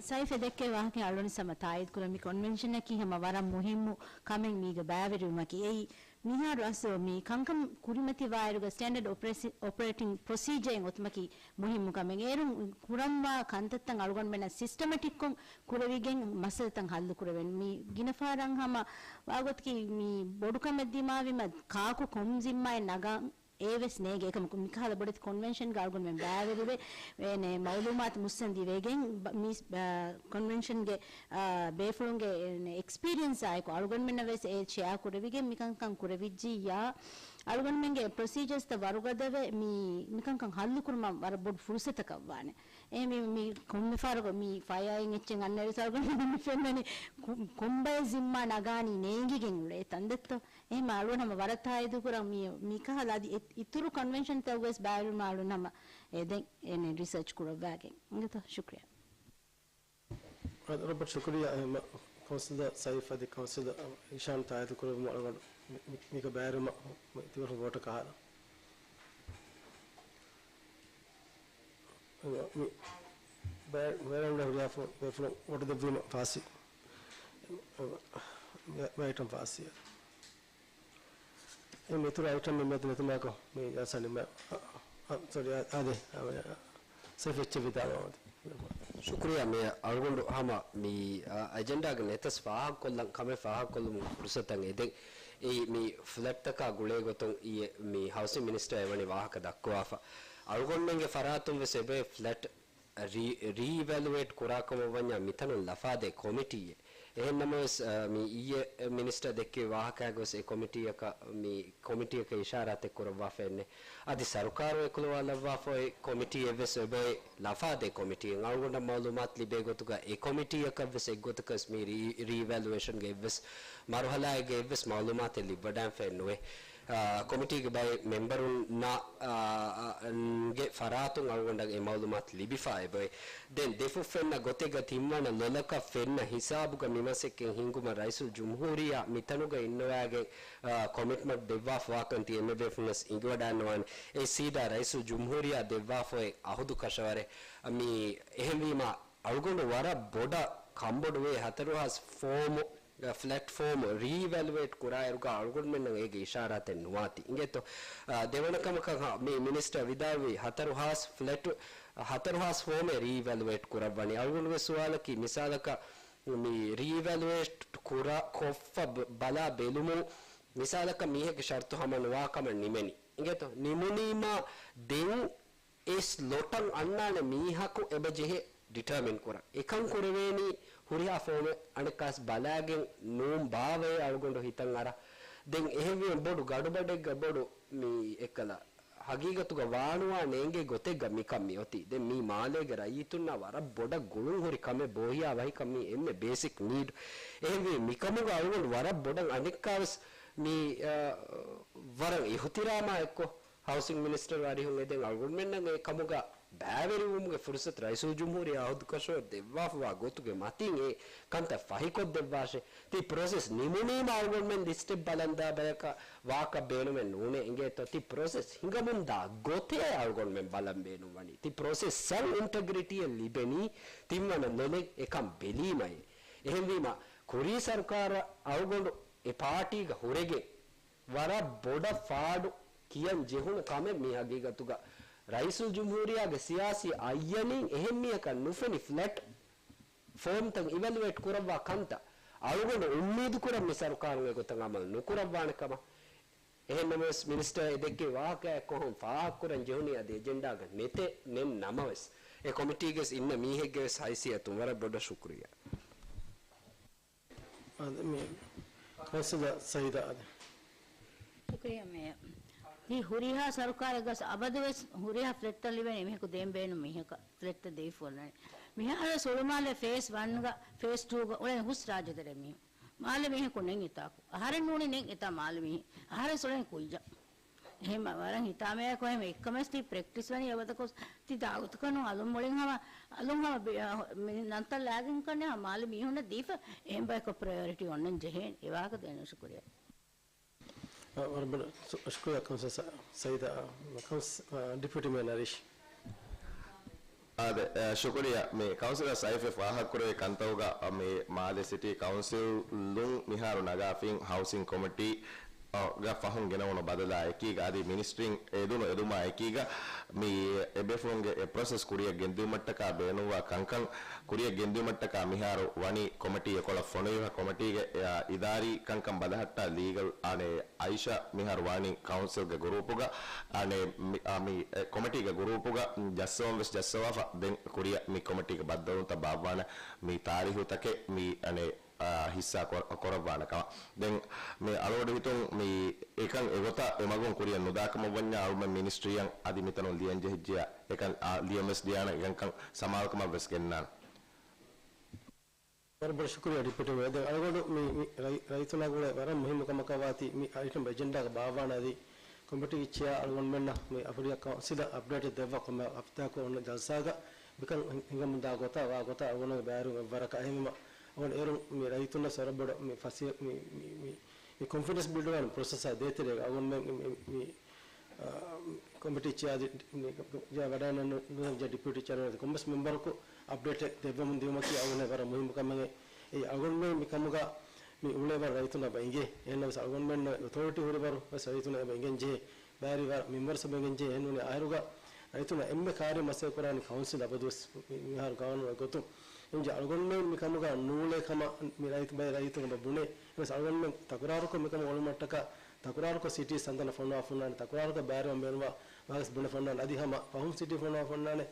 ސައިފް ދެއްކޭ ވާހަކަ އަޅުން ސަމަ ތާއީދު ކުރަން. މި ކޮންވެންޝަނަކީ ހަމަ ވަރަށް މުހިއްމު ކަމެއް މީގަ ބައިވެރިވުމަކީ. އެއީ މިހާރު އަސްލު މި ކަންކަން ކުރިމަތިވާއިރުގަ ސްޓޭންޑަޑް އޮޕަރޭސި-، އޮޕަރޭޓިން ޕްރޮސީޖައެއް އޮތުމަކީ މުހިއްމު ކަމެއް. އޭރުން ކުރަންވާ ކަންތައްތައް އަޅުގަނޑުމެންނަށް ސިސްޓަމެޓިކްކޮށް ކުރެވިގެން މައްސަލަތައް ހައްލު ކުރެވެން. މި ގިނަ ފަހަރަށް ހަމަ ވާގޮތަކީ މި ބޮޑު ކަމެއް ދިމާވީމަ ކާކު ކޮން ޒިންމާއެއް ނަގާ އެވެސް ނޭނގޭ. އެކަމަކު މިކަހަލަ ބޮޑެތި ކޮންވެންޝަންގަ އަޅުގަނޑުމެން ބައިވެރިވެ، އޭނެ މައުލޫމާތު މުއްސަނދި ވެގެން ބަ-، މި، އާ، ކޮންވެންޝަންގެ، އާ، ބޭފުޅުންގެ، އޭނެ އެކްސްޕީރިއަންސާއެކު އަޅުގަނޑުމެންނަށް ވެސް އެ ޝެއާ ކުރެވިގެން މިކަންކަން ކުރެވިއްޖިއްޔާ، އަޅުގަނޑުމެންގެ ޕްރޮސީޖަރސްތައް ވަރުގަދަވެ މި، މިކަންކަން ހައްލު ކުރުމަށް ވަރަށް ބޮޑު ފުރުސަތަކަށް ވާނެ. އެ މި، މި ކޮންމެ ފަހަރަކު މި ފަޔާއިން އެއްޗެއް އަންނައިރު އަޅުގަނޑުމެން މި ފެންނަނީ ކު-، ކޮންބައެއް ޒިންމާ ނަގާނީ ނޭނގިގެން އުޅޭ ތަންދެއްތޯ؟ އެހެން އަޅުގަނޑު ހަމަ ވަރަށް ތާއީދު ކުރަން މި، މިކަހަލަ އަދި އި-، އިތުރު ކޮންވެންޝަންތައް ވެސް ބައިވެރިވުމަށް އަޅުގަނޑު ހަމަ އެދެން އެނެ ރިސަރޗް ކުރައްވާގެން. އިނގޭތޯ؟ ޝުކްރިޔާ. ރޮބަޓް ޝުކުރިޔާ. އެހެން ކައުންސިލަރ ސައިފް އަދި ކައުންސިލަރ އިޝާން ތާއީދު ކުރެއްވުމަށް އަޅުގަނޑު މި-، މި-، މިގަ ބައިވެރިވުމަށް ތިބަރު ވޯޓަކަށް އަހާލަން. މި ބައި-، ބައިވެރިވުމުގެ ހުރިހާ ފު-، ބޭފުޅުން ވޯޓު ދެއްވީމަ ފާސްވި. ބައި-، ބައި އައިޓަމް ފާސްވި. އެ މިތުރު އައިޓަމް މި މެދު ނެތުމާކޮ މި ޖަލްސާ ނިމާ-، އަ، އަ، ސޮރީ، އާ، އާދެ، އާ، ސައިފް އެއްޗެއް ވިދާޅުވާ އޮތީ. ޝުކުރިޔާ މޭޔަރ. އަޅުގަނޑު ހަމަ މި، އާ، އެޖެންޑާގެ ނެތަސް ފާހަގަކޮށްލަން ކަމެއް ފާހަގަކޮށްލުމުގެ ފުރުސަތަށް އެދެން. އެއީ މި ފްލެޓްތަކާ ގުޅޭ ގޮތުން އިއްޔެ މި ހައުސިން މިނިސްޓަރ އެވަނި ވާހަކަ ދައްކުވާފަ. އަޅުގަނޑުމެންގެ ފަރާތުން ވެސް އެބައި ފްލެޓް ރީ-، ރީއިވެލުއޭޓް ކުރާކަމަށް ވަންޏާ މިތަނުން ލަފާދޭ ކޮމިޓީއެއް. އެހެން ނަމަވެސް، އަ، މި އިއްޔެ މިނިސްޓަރ ދެއްކި ވާހަކައިގަވެސް އެ ކޮމިޓީއަކަށް، މި ކޮމިޓީއަކަށް އިޝާރާތެއް ކުރައްވާފައެއްނެ. އަދި ސަރުކާރު އެކުލަވާލައްވާފައި ކޮމިޓީއެއްވެސް އެބައި ލަފާދޭ ކޮމިޓީއެއް. އަޅުގަނޑަށް މައުލޫމާތު ލިބޭ ގޮތުގަ އެ ކޮމިޓީއަކަށްވެސް އެއްގޮތަކަސް މި ރީ-، ރީއިވެލުއޭޝަންގެ އެއްވެސް މަރުހަލާއެއްގަ އެއްވެސް މައުލޫމާތެއް ލިއްވަޑާންފައެއް ނުވޭ. އާ، ކޮމިޓީގެ ބައެއް މެމްބަރުންނާ، އާ، ގެ ފަރާތުން އަޅުގަނޑަށް އެ މައުލޫމާތު ލިބިފަ އެބައި. ދެން ދެފުށް ފެންނަ ގޮތެއްގަ ތިންވަނަ ލޮލަކަށް ފެންނަ ހިސާބުގަ މިމަސައްކަތް ހިންގުމަށް ރައީސުލް ޖުމްހޫރިއްޔާ މިތަނުގަ އިންނަވާގެން، އާ، ކޮމިޓްމަންޓް ދެއްވާފަވާކަން ތި އެންމެ ބޭފުޅުންނަސް އިނގިވަޑާންނަވާނެ. އެ ސީދާ ރައީސުލް ޖުމްހޫރިއްޔާ ދެއްވާފައި އަހުދު ކަށަވަރެއް. މި އެހެންވީމާ، އަޅުގަނޑު ވަރަށް ބޮޑަށް ކަންބޮޑުވޭ ހަތަރުހާސް ފޯމު، ފްލެޓް ފޯމު ރީއިވެލުއޭޓް ކުރާއިރުގަ އަޅުގަނޑުމެންނަށް އޭގެ އިޝާރާތެއް ނުވާތީ. އިނގޭތޯ؟ އާ، ދެވަނަ ކަމަކަށް ހަ-، މި މިނިސްޓަރ ވިދާޅުވީ ހަތަރުހާސް ފްލެޓް، ހަތަރުހާސް ފޯމެއް ރީއިވެލުއޭޓް ކުރައްވަނީ. އަޅުގަނޑުގެ ސުވާލަކީ މިސާލަކަށް މި ރީއިވެލުއޭޓް ކުރާ ކޮށްފަ ބަ-، ބަލާ ބެލުމުން މިސާލަކަށް މީހެއްގެ ޝަރުތު ހަމަ ނުވާ ކަމަށް ނިމެނީ. އިނގޭތޯ؟ ނިމުނީމާ ދެން އެ ސްލޮޓަށް އަންނާނެ މީހަކު އެބަ ޖެހޭ ޑިޓަރމިން ކުރަން. އެކަން ކުރެވޭނީ ހުރިހާ ފޯމެއް އަނެއްކާސް ބަލާގެން ނޫން ބާވައޭ އަޅުގަނޑު ހިތަށް އަރާ. ދެން އެހެންވީމަ ބޮޑު ގަޑުބަޑެއްގަ ބޮޑު މި އެއްކަލަ ހަގީގަތުގަ ވާނުވާ ނޭނގޭ ގޮތެއްގަ މިކަން މިއޮތީ. ދެން މީ މާލޭގެ ރައްޔިތުންނާ ވަރަށް ބޮޑަށް ގުޅުން ހުރި ކަމެއް ބޯހިޔާ ވަހިކަން މީ އެންމެ ބޭސިކް ނީޑް. އެހެންވީ މިކަމުގަ އަޅުގަނޑު ވަރަށް ބޮޑަށް އަނެއްކާވެސް މި، އަ، ވަރަށް އިހުތިރާމާ އެއްކޮށް ހައުސިން މިނިސްޓަރު އަރިހުން އެދެން އަޅުގަނޑުމެންނަށް އެ ކަމުގަ ބައިވެރިވުމުގެ ފުރުސަތު ރައީސުލްޖުމްހޫރިއްޔާ އަހުދުކަށަވަރު ދެއްވާފަވާ ގޮތުގެ މަތިން އެ ކަންތައް ފަހިކޮށްދެއްވާށޭ. ތި ޕްރޮސެސް ނިމުނީމަ އަޅުގަނޑުމެން ލިސްޓެއް ބަލަންދާ ބަޔަކަށް ވާކަށް ބޭނުމެއް ނޫނޭ އިނގޭތޯ؟ ތި ޕްރޮސެސް ހިނގަމުންދާ ގޮތޭ އަޅުގަނޑުމެން ބަލަން ބޭނުންވަނީ. ތި ޕްރޮސެސްއަށް އިންޓެގްރިޓީއެއް ލިބެނީ ތިންވަނަ ލޮލެއް އެކަން ބެލީމައޭ. އެހެންވީމަ ކުރީ ސަރުކާރަށް އަޅުގަނޑު އެ ޕާޓީގަ ހުރެގެން ވަރަށް ބޮޑަށް ފާޑު ކިޔަން ޖެހުނު ކަމެއް މީ ހަގީގަތުގަ. ރައީސުލްޖުމްހޫރިއްޔާގެ ސިޔާސީ އައްޔަނީން އެހެން މީހަކަށް ނުފެނި ފްލެޓް ފޯމްތައް އިވެލުއޭޓް ކުރައްވާ ކަންތައް އަޅުގަނޑު އުއްމީދުކުރަން މި ސަރުކާރުން އެގޮތަށް ޢަމަލު ނުކުރައްވާނެ ކަމަށް. އެހެންނަމަވެސް، މިނިސްޓަރ އެ ދެއްކެވި ވާހަކައާއެކު ކޮހޮން ފާހަގަކުރަން ޖެހުނީ އަދި އެޖެންޑާގަ ނެތޭ، ނެތް ނަމަވެސް، އެ ކޮމިޓީގަވެސް އިންނަ މީހެއްގެވެސް ހައިސިއްޔަތުން ވަރަށް ބޮޑަށް ޝުކުރިއްޔާ. އާދެ، މި ކައުންސިލަރ ސައީދާ އާދެ. ޝުކުރިއްޔާ މޭޔަރ. ތި ހުރިހާ ސަރުކާރެއްގަސް އަބަދުވެސް ހުރިހާ ފްލެޓްތައް ލިބޭނެ އެމީހަކު ދޭން ބޭނުން މީހަކަށް ފްލެޓްތައް ދެވިފަ އޮންނާނެ. މިހާރު ހުޅުމާލެ ފޭސް ވަންގަ ފޭސް ޓޫގަ އުޅެން ހުސް ރާއްޖެ ތެރޭ މީހުން. މާލެ މީހަކު ނެތް އެތާކު. އަހަރެން ނޫނީ ނެތް އެތާ މާލެ މީހެއް. އަހަރެން ސޮޅެން ކުއްޖަ. އެހެން ވަރަށް ހިތާމަޔާ ކޮހެމެ އެއްކަމެސް ތި ޕްރެކްޓިސް ވަނީ އެބަދަކޮސް ތި ދާގުތަކަށް ނޫން އަލުން މުޅިން ހަމަ، އަލުން ހަމަ ބި-، އަ، މި ނަންތައް ލާގެން ކަންނޭ ހަމަ މާލެ މީހުންނަށް ދީފަ އެހެން ބަޔަކަށް ޕްރަޔޮރިޓީ އޮންނަން ޖެހޭނެ. އެ ވާހަކަ ދޭން ޝުކުރިއްޔާ. އަ، ވަރަށް ބޮޑަށް ޝު-، ޝުކުރިއްޔާ ކައުންސިލަރ ސަ-، ސައީދާ، އަ، ކައުންސް-، އަ، ޑެޕިއުޓީ މޭޔަރ ނަރީޝް. އާދެ، އަ، ޝުކުރިއްޔާ. މި ކައުންސިލަރ ސައިފް ފާހަގަކުރެއްވި ކަންތައްގަ، އަ، މި މާލެ ސިޓީ ކައުންސިލުން މިހާރު ނަގާފިން ހައުސިން ކޮމިޓީ، އަ، ގަ ފަހުން ގެނައުނު ބަދަލާ އެކީގަ އަދި މިނިސްޓްރީން އެދުނު އެދުމާ އެކީގަ މި އެބޭފުޅުންގެ އެ ޕްރޮސެސް ކުރިއަށް ގެންދިއުމަށްޓަކާ ބޭނުންވާ ކަންކަން ކުރިއަށް ގެންދިއުމަށްޓަކާ މިހާރު ވަނީ ކޮމިޓީ އެކޮޅަށް ފޮނުވިފަ ކޮމިޓީގެ، އަ، އިދާރީ ކަންކަން ބަލަހައްޓާ ލީގަލް އާނެ އައިޝާ މިހާރު ވާނީ ކައުންސިލްގެ ގުރޫޕުގަ، އަނެ، މި، އާ، މި، އެ، ކޮމިޓީގެ ގުރޫޕުގަ ޖައްސަވަން ވެސް ޖައްސަވާފަ ދެން ކުރިއަށް މި ކޮމިޓީގެ ބައްދަލުވުންތައް ބާއްވާނެ މި ތާރީހުތަކެއް މި، އަނެ، އާ، ހިއްސާ ކޮ-، ކޮރައްވާނެ ކަމަށް. ދެން މި އަޅުގަޑު ހިތުން މި އެކަން އެގޮތަށް އެ މަގުން ކުރިއަށް ނުދާކަމަށް ވަންޏާ އަޅުމެން މިނިސްޓްރީއަށް އަދި މިތަނުން ލިޔަން ޖެހިއްޖެޔާ އެކަން، އާ، ލިޔަން ވެސް ދިޔާނެ އެކަންކަން ސަމާލުކަމަށް ވެސް ގެންނާނެ. ވަރަށް ބޮޑަށް ޝުކުރިއްޔާ ޑެޕިއުޓީ މޭޔަރ. ދެން އަޅުގަނޑު މި، މި ރައި-، ރައްޔިތުންނާ ގުޅޭ ވަރަށް މުހިއްމު ކަމަކަށް ވާތީ މި އައިޓަމް އެޖެންޑާގަ ބާއްވާނެ އަދި ކޮމިޓީގެ ޗެއާ އަޅުގަނޑުމެންނަށް މި އަފިރިއާ ކައުންސިލަށް އަޕްޑޭޓެއް ދެއްވާ ކޮންމެ ހަފްތާއަކު އޮންނަ ޖަލްސާގަ މިކަން ހިނގަމުންދާ ގޮތާ ވާ ގޮތާ އަޅުގަނޑުގެ ބައިވެރިވުން އެއްވަރަކަށް. އެހެންވީމަ އަޅުގަނޑު އޭރުން މި ރައްޔިތުންނަށް ވަރަށް ބޮޑަށް މި ފަސޭ-، މި، މި، މި، މި ކޮންފިޑެންސް ބިލްޑް ވާނެ ޕްރޮސެސްއާ ދޭތެރޭގަ އަޅުގަނޑުމެން މި، މި، މި، އާ، ކޮމިޓީ ޗެއާ ދި-، މި، ވަޑައިގަންނަ ޑިޕިއުޓީ ޗެއާރމަން އަދި ކޮންމެސް މެމްބަރަކު އަޕްޑޭޓެއް ދެއްވަމުން ދިޔުމަކީ އަޅުގަނޑު ވަރަށް މުހިއްމު ކަމެއް. އެއީ އަޅުގަނޑުމެން މި ކަމުގަ މި އުޅޭ ވަރަށް ރައްޔިތުންނަށް އެބަ އިނގޭ. އެހެންނަމަވެސް އަޅުގަނޑުމެންނަށް އޮތޯރިޓީ ހުރި ވަރު ވެސް ރައްޔިތުންނަށް އެބަ އިނގެން ޖެހޭ. ބައިވެރިވާ މެމްބަރުން އެބަ އިނގެން ޖެހޭ. އެހެން ނޫނީ އާއިރުގަ ރައްޔިތުންނަށް އެންމެ ކާރި މަސައްކަތް ކުރާނީ ކައުންސިލް އަބަދުވެސް މި-، މިހާރު ގާނޫނުގެ ގޮތުން. އެހެން އަޅުގަނޑުމެން މި ކަމުގަ ނޫޅޭ ކަމަށް މި ރައްޔިތު-، ބައެއް ރައްޔިތުން އެބަ ބުނޭ. އެހެނަސް އަޅުގަނޑުމެން ތަކުރާރުކޮށް މިކަމަށް އުޅުމަށްޓަކާ ތަކުރާރުކޮށް ސިޓީ ސަނދަނަށް ފޮނުވާ ފޮންނާނެ، ތަކުރާރުކޮށް ބައިވެރިވަން ބޭނުންވާ ވާހަކަ ބުނެ ފޮންނާނެ، އަދި ހަމަ ފަހުން ސިޓީ ފޮނުވާ ފޮންނާނެ.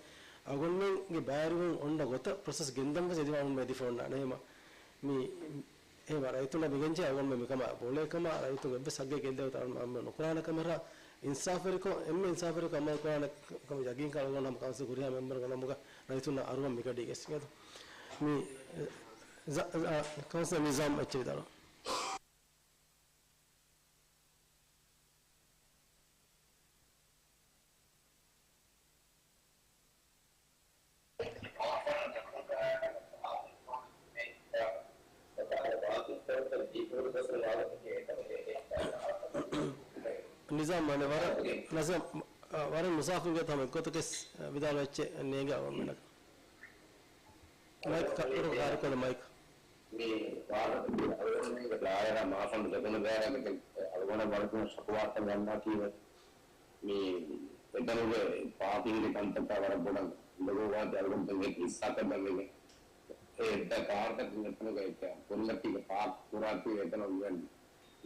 އަޅުގަނޑުމެންގެ ބައިވެރިވުން އޮންނަ ގޮތަށް ޕްރޮސެސް ގެންދަން ވެސް އެދިވާ އަޅުގަނޑުމެން އެދި ފޮންނާނެ. އެހެންވީމަ މި، އެހެންވީމަ ރައްޔިތުންނަށް މިގެންޖެހޭ އަޅުގަނޑުމެން މިކަމާ ބުނޭ ކަމަށް ރައްޔިތުން އެއްވެސް ހައްގެއް ގެއްލެވޭތޯ އަޅުގަނޑުމެން ނުކުރާނެ ކަމަށް އިންސާފުވެރިކޮށް، އެންމެ އިންސާފުވެރިކޮށް އަމަލު ކުރާނެ ކަމަށް ޔަގީންކަން އަޅުގަނޑު ހަމަ ކައުންސިލް ހުރިހާ މެމްބަރުންގެ ނަމުގަ ރައްޔިތުންނަށް އަރުވަން މިގަޑީގަ އެސް މިއަދު މި، އަ، އަ، ކައުންސިލަރ ނިޒާމް އެއްޗެހި ވިދާޅުވާ. ނިޒާމް، އަނެއް ވަރަށް، ނިޒާމް، އަ، ވަރަށް މުސާފުންގެ ތަމަ އެއްގޮތަކަށް ވިދާޅުވެއްޗެއް ނޭނގެ އަޅުގަނޑުމެންނަށް. މައިކް ކަ-، ކައިރިކޮށް މައިކް. މި ވާހަކަ އަޅުގަނޑުމެންގެ ދާއިރާ މާފަންޑު ދެކުނު ދާއިރާގެ އަޅުގަނޑަށް ވަރަށް ޝަކުވާތައް ގަންނާތީވެ. މި އެތަނުގެ ޕާކިންގެ ކަންތައްތައް ވަރަށް ބޮޑަށް އުނދަގޫވާތީ އަޅުގަނޑުމެންގެ ހިއްސާތައް ގަންނަގެން. އެ އެއްދާ ކާރުތަކުން އެތަނުގެ ކުރިމަތީގެ ޕާކް ކުރާތީ އެތަނަށް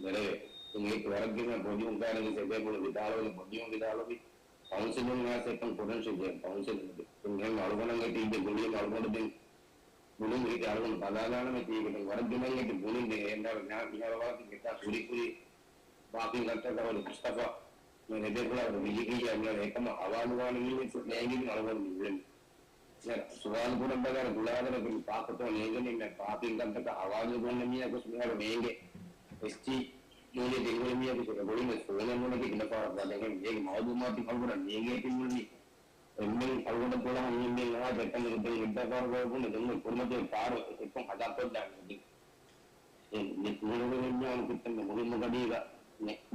ނެރެވޭ. އެއީ ވަރަށް ގިނަ ޕްރޮޑިއުސަރުންގެ އެބޭފުޅުން ވިދާޅުވި، ޕްރޮޑިއުސަރުން ވިދާޅުވި ކައުންސިލުން ވެސް އެކަން ކުރަން ޝެޖެ ކައުންސިލުން އެހެން އަޅުގަނޑަށް ތިއްބެ ގުޅި އަޅުގަނޑު ދެން ގުޅި އިތި އަޅުގަނޑު ބަލާލާނަމޭ ތީގެ ވަރަށް ގިނަ އެތި ގުޅި ދެ އެން އާރް މިހާރު ވާހަކަ ހުރި ހުރި ބާކީ ކަންތައްތަކަށް މުސްތަފާ މި އެބޭފުޅާ ވިލިގިއްޔާ މިހާރު އެކަމަށް އަވާލުވާނެ މީހެއް ނޭނގިގެން އަޅުގަނޑު މި އުޅެނީ. ސުވާލު ކުރަން ބަލާ ގުޅާދަރަ ބިން ޕާކުތޯ ނޭނގެނީ މެ ޕާކިން ކަންތަކަށް އަވާލު ގޮންނަ މީހަކުސް މިހާރު ނޭނގެ. އެސްޓީ ޔޫނިއަން ދިންގޮޅި މީހަކުސް އެ ގޮޅިން ފޯނެއް ނޫނެކި ގިނަ ފަހަރަށް ވަދެހެން އޭގެ މައުލޫމާތު އަޅުގަނޑަށް ނޭނގޭތީ މުޅި އެންމެން އަޅުގަނޑަށް ގުޅާ ހަމަ އެންމެން އަހާ ދެކަން ދެން އެއްދާފާރު ގޮޅު ބުނެ ދެން ކުރިމަތިވެ ކާރު އެއްކޮށް ހަދާ ކޮށްލާނެ. އެ ނިކުމެނުގެ ވިންޏާނު ކިތަންމެ މުހިއްމު ގަޑީގަ،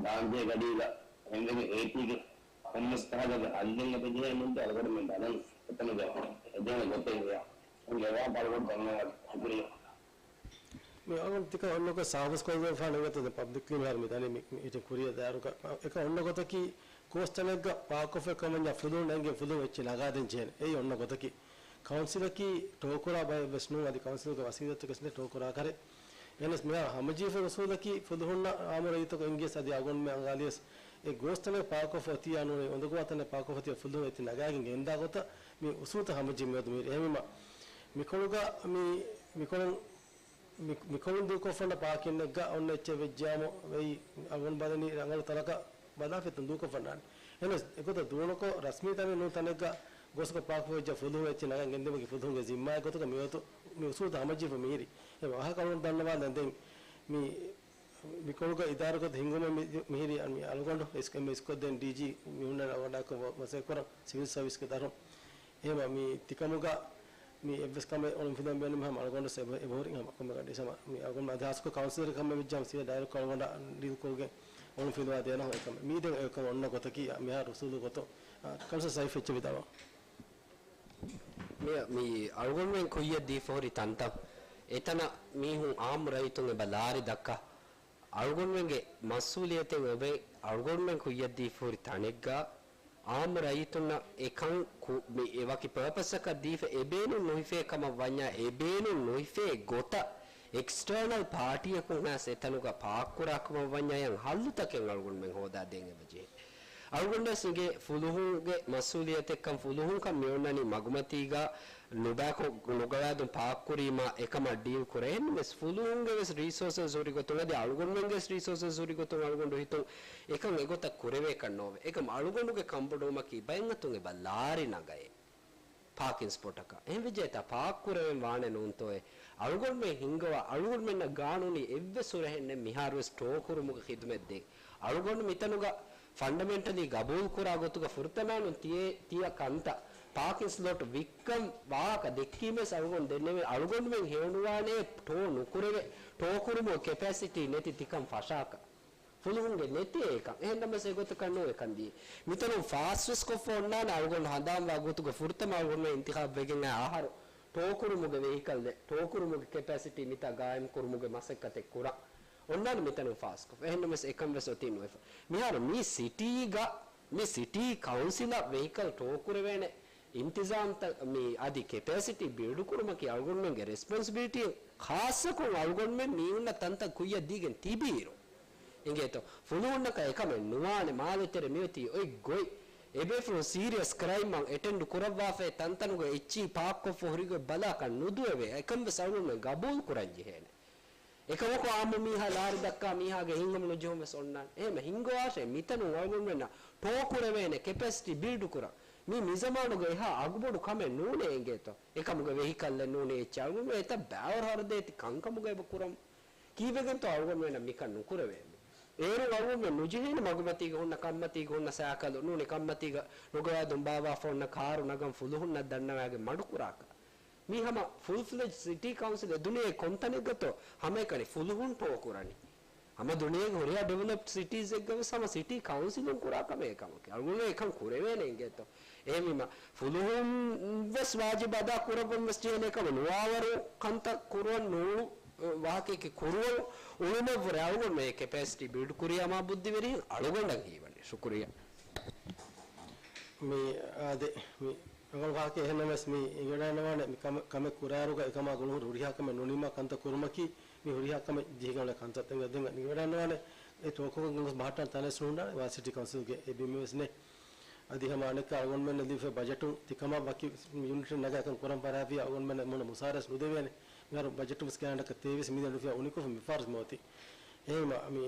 ދާންޖެހޭ ގަޑީގަ، އެންމެގެ އޭތީގެ ކޮންމެސް ކަހަލަގެ ހައްލެއް އެބަ ޖެހޭ ނުންތަ އަޅުގަނޑުމެން ބަލަން އެތަނުގަ އެދޭނެ ގޮތެއް ވެޔާ. އެ ވާހަކަ އަޅުގަނޑު ދަންނަވާ ޝުކުރިއްޔާ. މި އަޅުގަނޑު ތިކަ އޮންނަކޮށް ސާވަސް ކޮށްލަފާނެ އިނގޭތަ ދެ ޕަބްލިކް މިހާރު މި ދަނީ މި، މި އިތި ކުރިޔަށް ދާއިރުގަ އެކަ އޮންނަ ގޮތަކީ ކޯސްތަނެއްގަ ޕާކްކޮށްފައި ކަމަންޏާ ފުލުން އެނގޭ ފުލުން އެއްޗެއް ނަގާދޭން ޖެހޭނެ. އެއީ އޮންނަ ގޮތަކީ. ކައުންސިލަކީ ޓޯކުރާ ބައެއް ވެސް ނޫން، އަދި ކައުންސިލްގެ ވަސީލަތުގެ ސިނދެ ޓޯކުރާ ކަރެއް. އެހެނަސް މިހާ ހަމަޖެހިފައި އުސޫލަކީ ފުލުހުންނަށް އާއްމު ރައްޔިތަކު އެނގިޔަސް އަދި އަޅުގަނޑުމެން އަނގާލިޔަސް އެ ގޯސްތަނެއް ޕާކޮށްފަ އޮތިޔާ ނޫނީ އުނދަގޫވާތަނެއް ޕާކޮށްފަ އޮތިޔާ ފުލުހުން އެތި ނަގާގެން ގެންދާ ގޮތަށް މި އުސޫލުތައް ހަމަޖެހި މިއަދު މިހިރީ. އެހެންވީމަ މިކޮޅުގަ މި، މިކޮޅުން، މި، މިކޮޅުން ދޫކޮށްފަންނަ ޕާކިންއެއްގަ އޮންނަ އެއްޗެއް ވެއްޖާމު ވެއި އަޅުގަނޑު ބަލަނީ ރަނގަޅު ތަނަކަށް ބަލާފައި ދޫކޮށްފަންނާނެ. އެހެނަސް އެގޮތަށް ދޫނުކޮށް ރަސްމީ ތަނެއް ނޫން ތަނެއްގަ ގޮސްކޮށް ޕާކޮށް ވެއްޖާ ފުލުހުން އެއްޗެއް ނަގަން ގެންދިއުމަކީ ފުލުހުންގެ ޒިންމާއެއް ގޮތުގަ މިވަގުތު މި އުސޫލުތައް ހަމަޖެހިފަ މިހިރީ. އެ ވާހަކަ އަޅުގަނޑު ދަންނަވާލަން ދެން މި މިކޮޅުގަ އިދާރަކޮށް ހިންގުމަށް މި، މިހިރީ މި އަޅުގަނޑު އެސް، އެމް އެސްކޮށްދޭން ޑީޖީ މި ހުންނަން އަޅުގަނޑާއެކު މަ، މަސައްކަތްކުރަން ސިވިލް ސަރވިސްގެ ދަށުން. އެހެންވީމަ މި ތިކަމުގަ މި އެއްވެސް ކަމެއް އޮޅުންފިލަން ބޭނުމެއް ހަމަ އަޅުގަނޑު އެބަ، އެބަހުރި ހަމަ ކޮންމެ ގަޑި ހަމަ މި އަޅުގަނޑު އަދި ހާސްކޮށް ކައުންސިލަރ ކަމެއް ވެއްޖާމަ ސީދާ ޑައިރެކްޓް އަޅުގަނޑަށް ޑީލް ކޮށްގެން އޮޅުންފިލުވާ ދޭނަ ހަމަ އެކަމެއް. މީ ދެން އެކަމަށް އޮންނަ ގޮތަކީ މިހާރު އުސޫލު ގޮތުން، އާ، ކައުންސިލަރ ސައިފް އެއްޗެއް ވިދާޅުވާ. މި، މި އަޅުގަނޑުމެން ކުއްޔަށް ދީފަ ހުރި ތަންތަން އެތަނަށް މީހުން އާއްމު ރައްޔިތުން އެބަ ލާރި ދައްކާ. އަޅުގަނޑުމެންގެ މަސްއޫލިއްޔަތެއް އޮވޭ، އަޅުގަނޑުމެން ކުއްޔަށް ދީފަ ހުރި ތަނެއްގަ އާއްމު ރައްޔިތުންނަށް އެކަން ކު، މި އެ ވަކި ޕާޕަސްއަކަށް ދީފަ އެ ބޭނުން ނުހިފޭ ކަމަށް ވަންޏާ، އެ ބޭނުން ނުހިފޭ ގޮތަށް އެކްސްޓަރނަލް ޕާޓީއަކުން ހާސް އެތަނުގަ ޕާކްކުރާ ކަމަށް ވަންޏާ އެހެން ހައްލުތަކެއް އަޅުގަނޑުމެން ހޯދާ ދޭން އެބަޖެހޭ. އަޅުގަނޑަށް އިނގޭ ފުލުހުންގެ މަސްއޫލިއްޔަތެއްކަން ފުލުހުންކަން މިއޮންނަނީ މަގުމަތީގަ ނުބައިކޮށް، ނުގަވާދުން ޕާކްކުރީމާ އެކަމާ ޑީލް ކުރޭ. އެހެންނަމަވެސް ފުލުހުންގެ ވެސް ރީސޯސަސް ހުރި ގޮތުން އަދި އަޅުގަނޑުމެންގެ ވެސް ރީސޯސަސް ހުރި ގޮތުން އަޅުގަނޑު ހިތުން އެކަން އެގޮތަށް ކުރެވޭކަށް ނޯވޭ. އެކަމް އަޅުގަނޑުގެ ކަންބޮޑުވުމަކީ ބައެއް އަތުން އެބަ ލާރި ނަގައޭ. ޕާކިން ސްޕޮޓަކަށް. އެހެންވެއްޖެއްޔާ ޕާކް ކުރެވެން ވާނެ ނޫންތޯއޭ؟ އަޅުގަނޑުމެން ހިންގަވާ، އަޅުގަނޑުމެންނަށް ގާނޫނީ އެއްވެސް ހުރަހެއް ނެތް މިހާރުވެސް ޓޯ ކުރުމުގެ ޚިދުމަތް ދޭން. އަޅުގަނޑު މިތަނުގަ ފަންޑަމެންޓަލީ ގަބޫލުކުރާ ގޮތުގަ ފުރަތަމައިނުން ތިޔަ، ތިޔަ ކަންތައް ޕާކިން ސްލޮޓް ވިއްކަން ވާހަކަ ދެއްކީމެސް އަޅުގަނޑު ދެންނެވި އަޅުގަނޑުމެން ހެޔޮނުވާނެ ޓޯ ނުކުރެވޭ، ޓޯ ކުރުމުގެ ކެޕޭސިޓީ ނެތި ތިކަން ފަށާކަށް. ފުލުހުންގެ ނެތޭ އެކަން. އެހެންނަމަވެސް އެގޮތަކަށް ނޫން އެކަން ދީ. މިތަނުން ފާސްވެސް ކޮށްފަ އޮންނާނެ އަޅުގަނޑު ހަނދާންވާ ގޮތުގަ ފުރަތަމަ އަޅުގަނޑުމެން އިންތިޚާބު ވެގެން އައި އަހަރު ޓޯ ކުރުމުގެ ވެހިކަލް ދެ، ޓޯ ކުރުމުގެ ކެޕޭސިޓީ މިތާ ގާއިމް ކުރުމުގެ މަސައްކަތެއް ކުރަން އޮންނާނެ މިތަނުން ފާސްކޮށްފަ. އެހެންނަމަވެސް އެކަން ވެސް އޮތީ ނުވެފަ. މިހާރު މި ސިޓީގަ، މި ސިޓީ ކައުންސިލަށް ވެހިކަލް ޓޯ ކުރެވޭނެ އިންތިޒާމްތައް މި އަދި ކެޕޭސިޓީ ބިލްޑް ކުރުމަކީ އަޅުގަނޑުމެންގެ ރެސްޕޮންސިބިލިޓީ، ޚާއްޞަކޮށް އަޅުގަނޑުމެން މީހުންނަށް ތަންތަން ކުއްޔަށް ދީގެން ތިބިއިރު. އިނގޭތޯ؟ ފުލުހުންނަކަށް އެކަމެއް ނުވާނެ، މާލެ ތެރެ މިއޮތީ އޮތް ގޮތް. އެބޭފުޅުން ސީރިއަސް ކްރައިމްއަށް އެޓެންޑް ކުރައްވާފައި ތަންތަނުގަ އެއްޗިހި ޕާކްކޮށްފަ ހުރިގޮތް ބަލާކަށް ނުދުވެވޭ. އެކަން ވެސް އަޅުގަނޑުމެން ގަބޫލު ކުރަން ޖެހޭނެ. އެކަމަކު އާއްމު މީހާ ލާރި ދައްކާ މީހާގެ ހިތްހަމަ ނުޖެހުން ވެސް އޮންނާނެ. އެހެން ހިންގަވާށޭ، މިތަނުން އަޅުގަނޑުމެންނަށް ޓޯ ކުރެވޭނެ ކެޕޭސިޓީ ބިލްޑް ކުރަން. މީ މިޒަމާނުގަ އެހާ އަގުބޮޑު ކަމެއް ނޫނޭ އިނގޭތޯ. އެކަމުގެ ވެހިކަލްއެއް ނޫނޭ އެއްޗެއް. އަޅުގަނޑު އެތައް ބައިވަރު ހަރަދޭތި ކަންކަމުގަ އެބަ ކުރަމު. ކީއްވެގެންތޯ އަޅުގަނޑުމެންނަށް މިކަން ނުކުރެވޭނީ؟ އޭރުން އަޅުގަނޑުމެން ނުޖެހޭނެ މަގުމަތީގަ ހުންނަ ކަންމަތީގަ ހުންނަ ސައިކަލު ނޫނީ ކަންމަތީގަ ނުގަވާދުން ބާއްވާފަ ހުންނަ ކާރު ނަގަން ފުލުހުންނަށް ދަންނަވާގެން މަޑުކުރާކަށް. މީ ހަމަ ފުލް ފްލެޖް ސިޓީ ކައުންސިލެއް ދުނިޔޭގެ ކޮންތަނެއްގަތޯ ހަމައެކަނި ފުލުހުން ޓޯ ކުރަނީ. ހަމަ ދުނިޔޭގެ ހުރިހާ ޑިވެލޮޕްޑް ސިޓީޒެއްގަ ވެސް ހަމަ ސިޓީ ކައުންސިލުން ކުރާ ކަމެއް އެކަމަކީ. އަޅުގަނޑު އެކަން ކުރެވޭނެ އިނގޭތޯ. އެހެންވީމަ ފުލުހުން ވެސް ވާޖިބު އަދާ ކުރައްވަން ވެސް ޖެހޭނެ ކަމަށް ނުވާވަރު ކަންތައް ކުރުވަން ނޫޅު ވާހަކައެކޭ ކުރުވަން އުޅުމަށްވުރެ އަޅުގަނޑު މޭ ކެޕޭސިޓީ ބިލްޑް ކުރިޔާމާ ބުއްދިވެރިން އަޅުގަނޑަށް ހީވަނީ. ޝުކުރިއްޔާ. މި އާދެ، މި ރަނގަޅު ވާހަކައެއް. އެހެންނަމަވެސް މި އެނގިވަޑައިގަންނަވާނެ މި ކަމެއް، ކަމެއް ކުރާއިރުގަ އެކަމާ ގުޅުން ހުރި ހުރިހާ ކަމެއް ނުނިމާ ކަންތައް ކުރުމަކީ މި ހުރިހާ ކަމެއް ޖެހިގެން އުޅޭ ކަންތައް. ދެން އެނގިވަޑައިގަންނަވާނެ އެ ޓޯކަކަށް ގޮސް ބަހައްޓާނެ ތަނެއް ނޫންނާނެ ވާ ސިޓީ ކައުންސިލްގެ އެ ބިމެއް ވެސް ނެތް. އަދި ހަމަ އަނެއްކާ އަޅުގަނޑުމެންނަށް ލިބިފައި ބަޖެޓުން ތިކަމާ ވަކި ޔުނިޓެއް ނަގާ އެކަން ކުރަން ފަރާތްވިޔަސް އަޅުގަނޑުމެންނަށް މޫނަށް މުސާރަ ވެސް ނުދެވޭނެ. މިހާރު ބަޖެޓުން ވެސް ކިޔާނަކަށް ތޭވެސް މިދިޔަ ނުފިޔާ އުނިކޮށް މިފަހަރު މިއޮތީ. އެހެންވީމަ މި،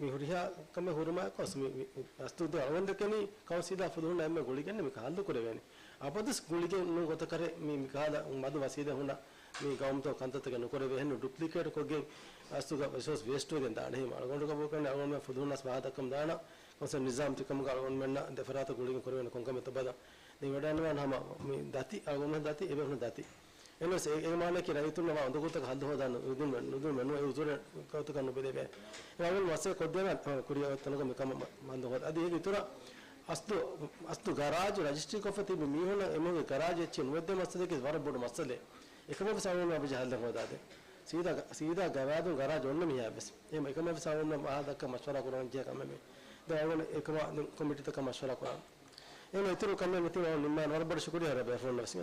މި ހުރިހާ ކަމެއް ހުރުމާއެކު އަސް މި، މި އަސްލު ދެން އަޅުގަނޑު ދެކެނީ ކައުންސިލާ ފުލުހުންނާ އެންމެ ގުޅިގެން މި ހައްލު ކުރެވޭނެ. އަބަދުސް ގުޅިގެން ނޫން ގޮތަކަށް މި، މި ކަހަލަ މަދު ވަސީދަ ހުންނަ މި ގައުމުތަކު ކަންތައްތަކެއް ނުކުރެވޭ. އެހެން ޑުޕްލިކޭޓް ކޮށްގެން އަސްލުގަ ރިސޯސް ވޭސްޓް ވެގެން ދާނެ. އެހެންވީމަ އަޅުގަނޑު ގަބޫލުކުރަނީ އަޅުގަނޑުމެން ފުލުހުންނަސް ފަހަތަކަށް ދާނަ ކައުންސިލް ނިޒާމް ތިކަމުގަ އަޅުގަނޑުމެންނަށް ދެފަރާތަށް ގުޅިގެން ކުރެވޭނެ ކޮންކަމެއްތޯ ބަލަން. ދެން ވަޑައިގަންނަވާނެ ހަމަ މި ދަތި، އަޅުގަނޑުމެން ދަތި، އެބޭފުޅުން ދަތި. އެންވެސް އެ، އެ މާނައަކީ ރައްޔިތުންނަށް ވާ އުނދަގޫތަކަށް ހައްލު ހޯދާ ނު، ނުދިން މެ، ނުދިން މެނު އެ އުޒުރެއް ގޮތަކަށް ނުބެލެވޭ. އެ އަޅުގަނޑު މަސައްކަތް ކޮށްދޭނަ، އަ، ކުރިއަށް އޮތް ތަނަކަށް މި ކަމަށް މަ، މަންދު ހޯދާ. އަދި އޭގެ އިތުރަށް އަސްލު، އަސްލު ގަރާޖު ރަޖިސްޓްރީ ކޮށްފަ ތިބި މީހުންނަށް އެމީހުންގެ ގަރާޖް އެއްޗެއް ނުވެއްދޭ މައްސަލައަކީ ވަރަށް ބޮޑު މައްސަލައެއް. އެކަމަށް ވެސް އަޅުގަނޑު އަބަޖެ ހައްލެއް ހޯދާދޭ. ސީދާ ގަ، ސީދާ ގަވާއިދުން ގަރާޖް އޮންނަ މީހާ ވެސް. އެހެން އެކަމަށް ވެސް އަޅުގަނޑު ވާހަކަ ދައްކަން މަޝްވަރާ ކުރަން ޖެހޭ ކަމެއް މީ. ދެން އަޅުގަނޑު އެކަމާ ކޮމިޓީތަކަށް މަޝްވަރާ ކުރަން. އެހެން އިތުރު ކަމެއް ނެތި އަޅުގަނޑު ނިންމާން ވަރަށް ބޮޑަށް ޝުކުރިއްޔާ ރަބޭ ފޯން ވެސް.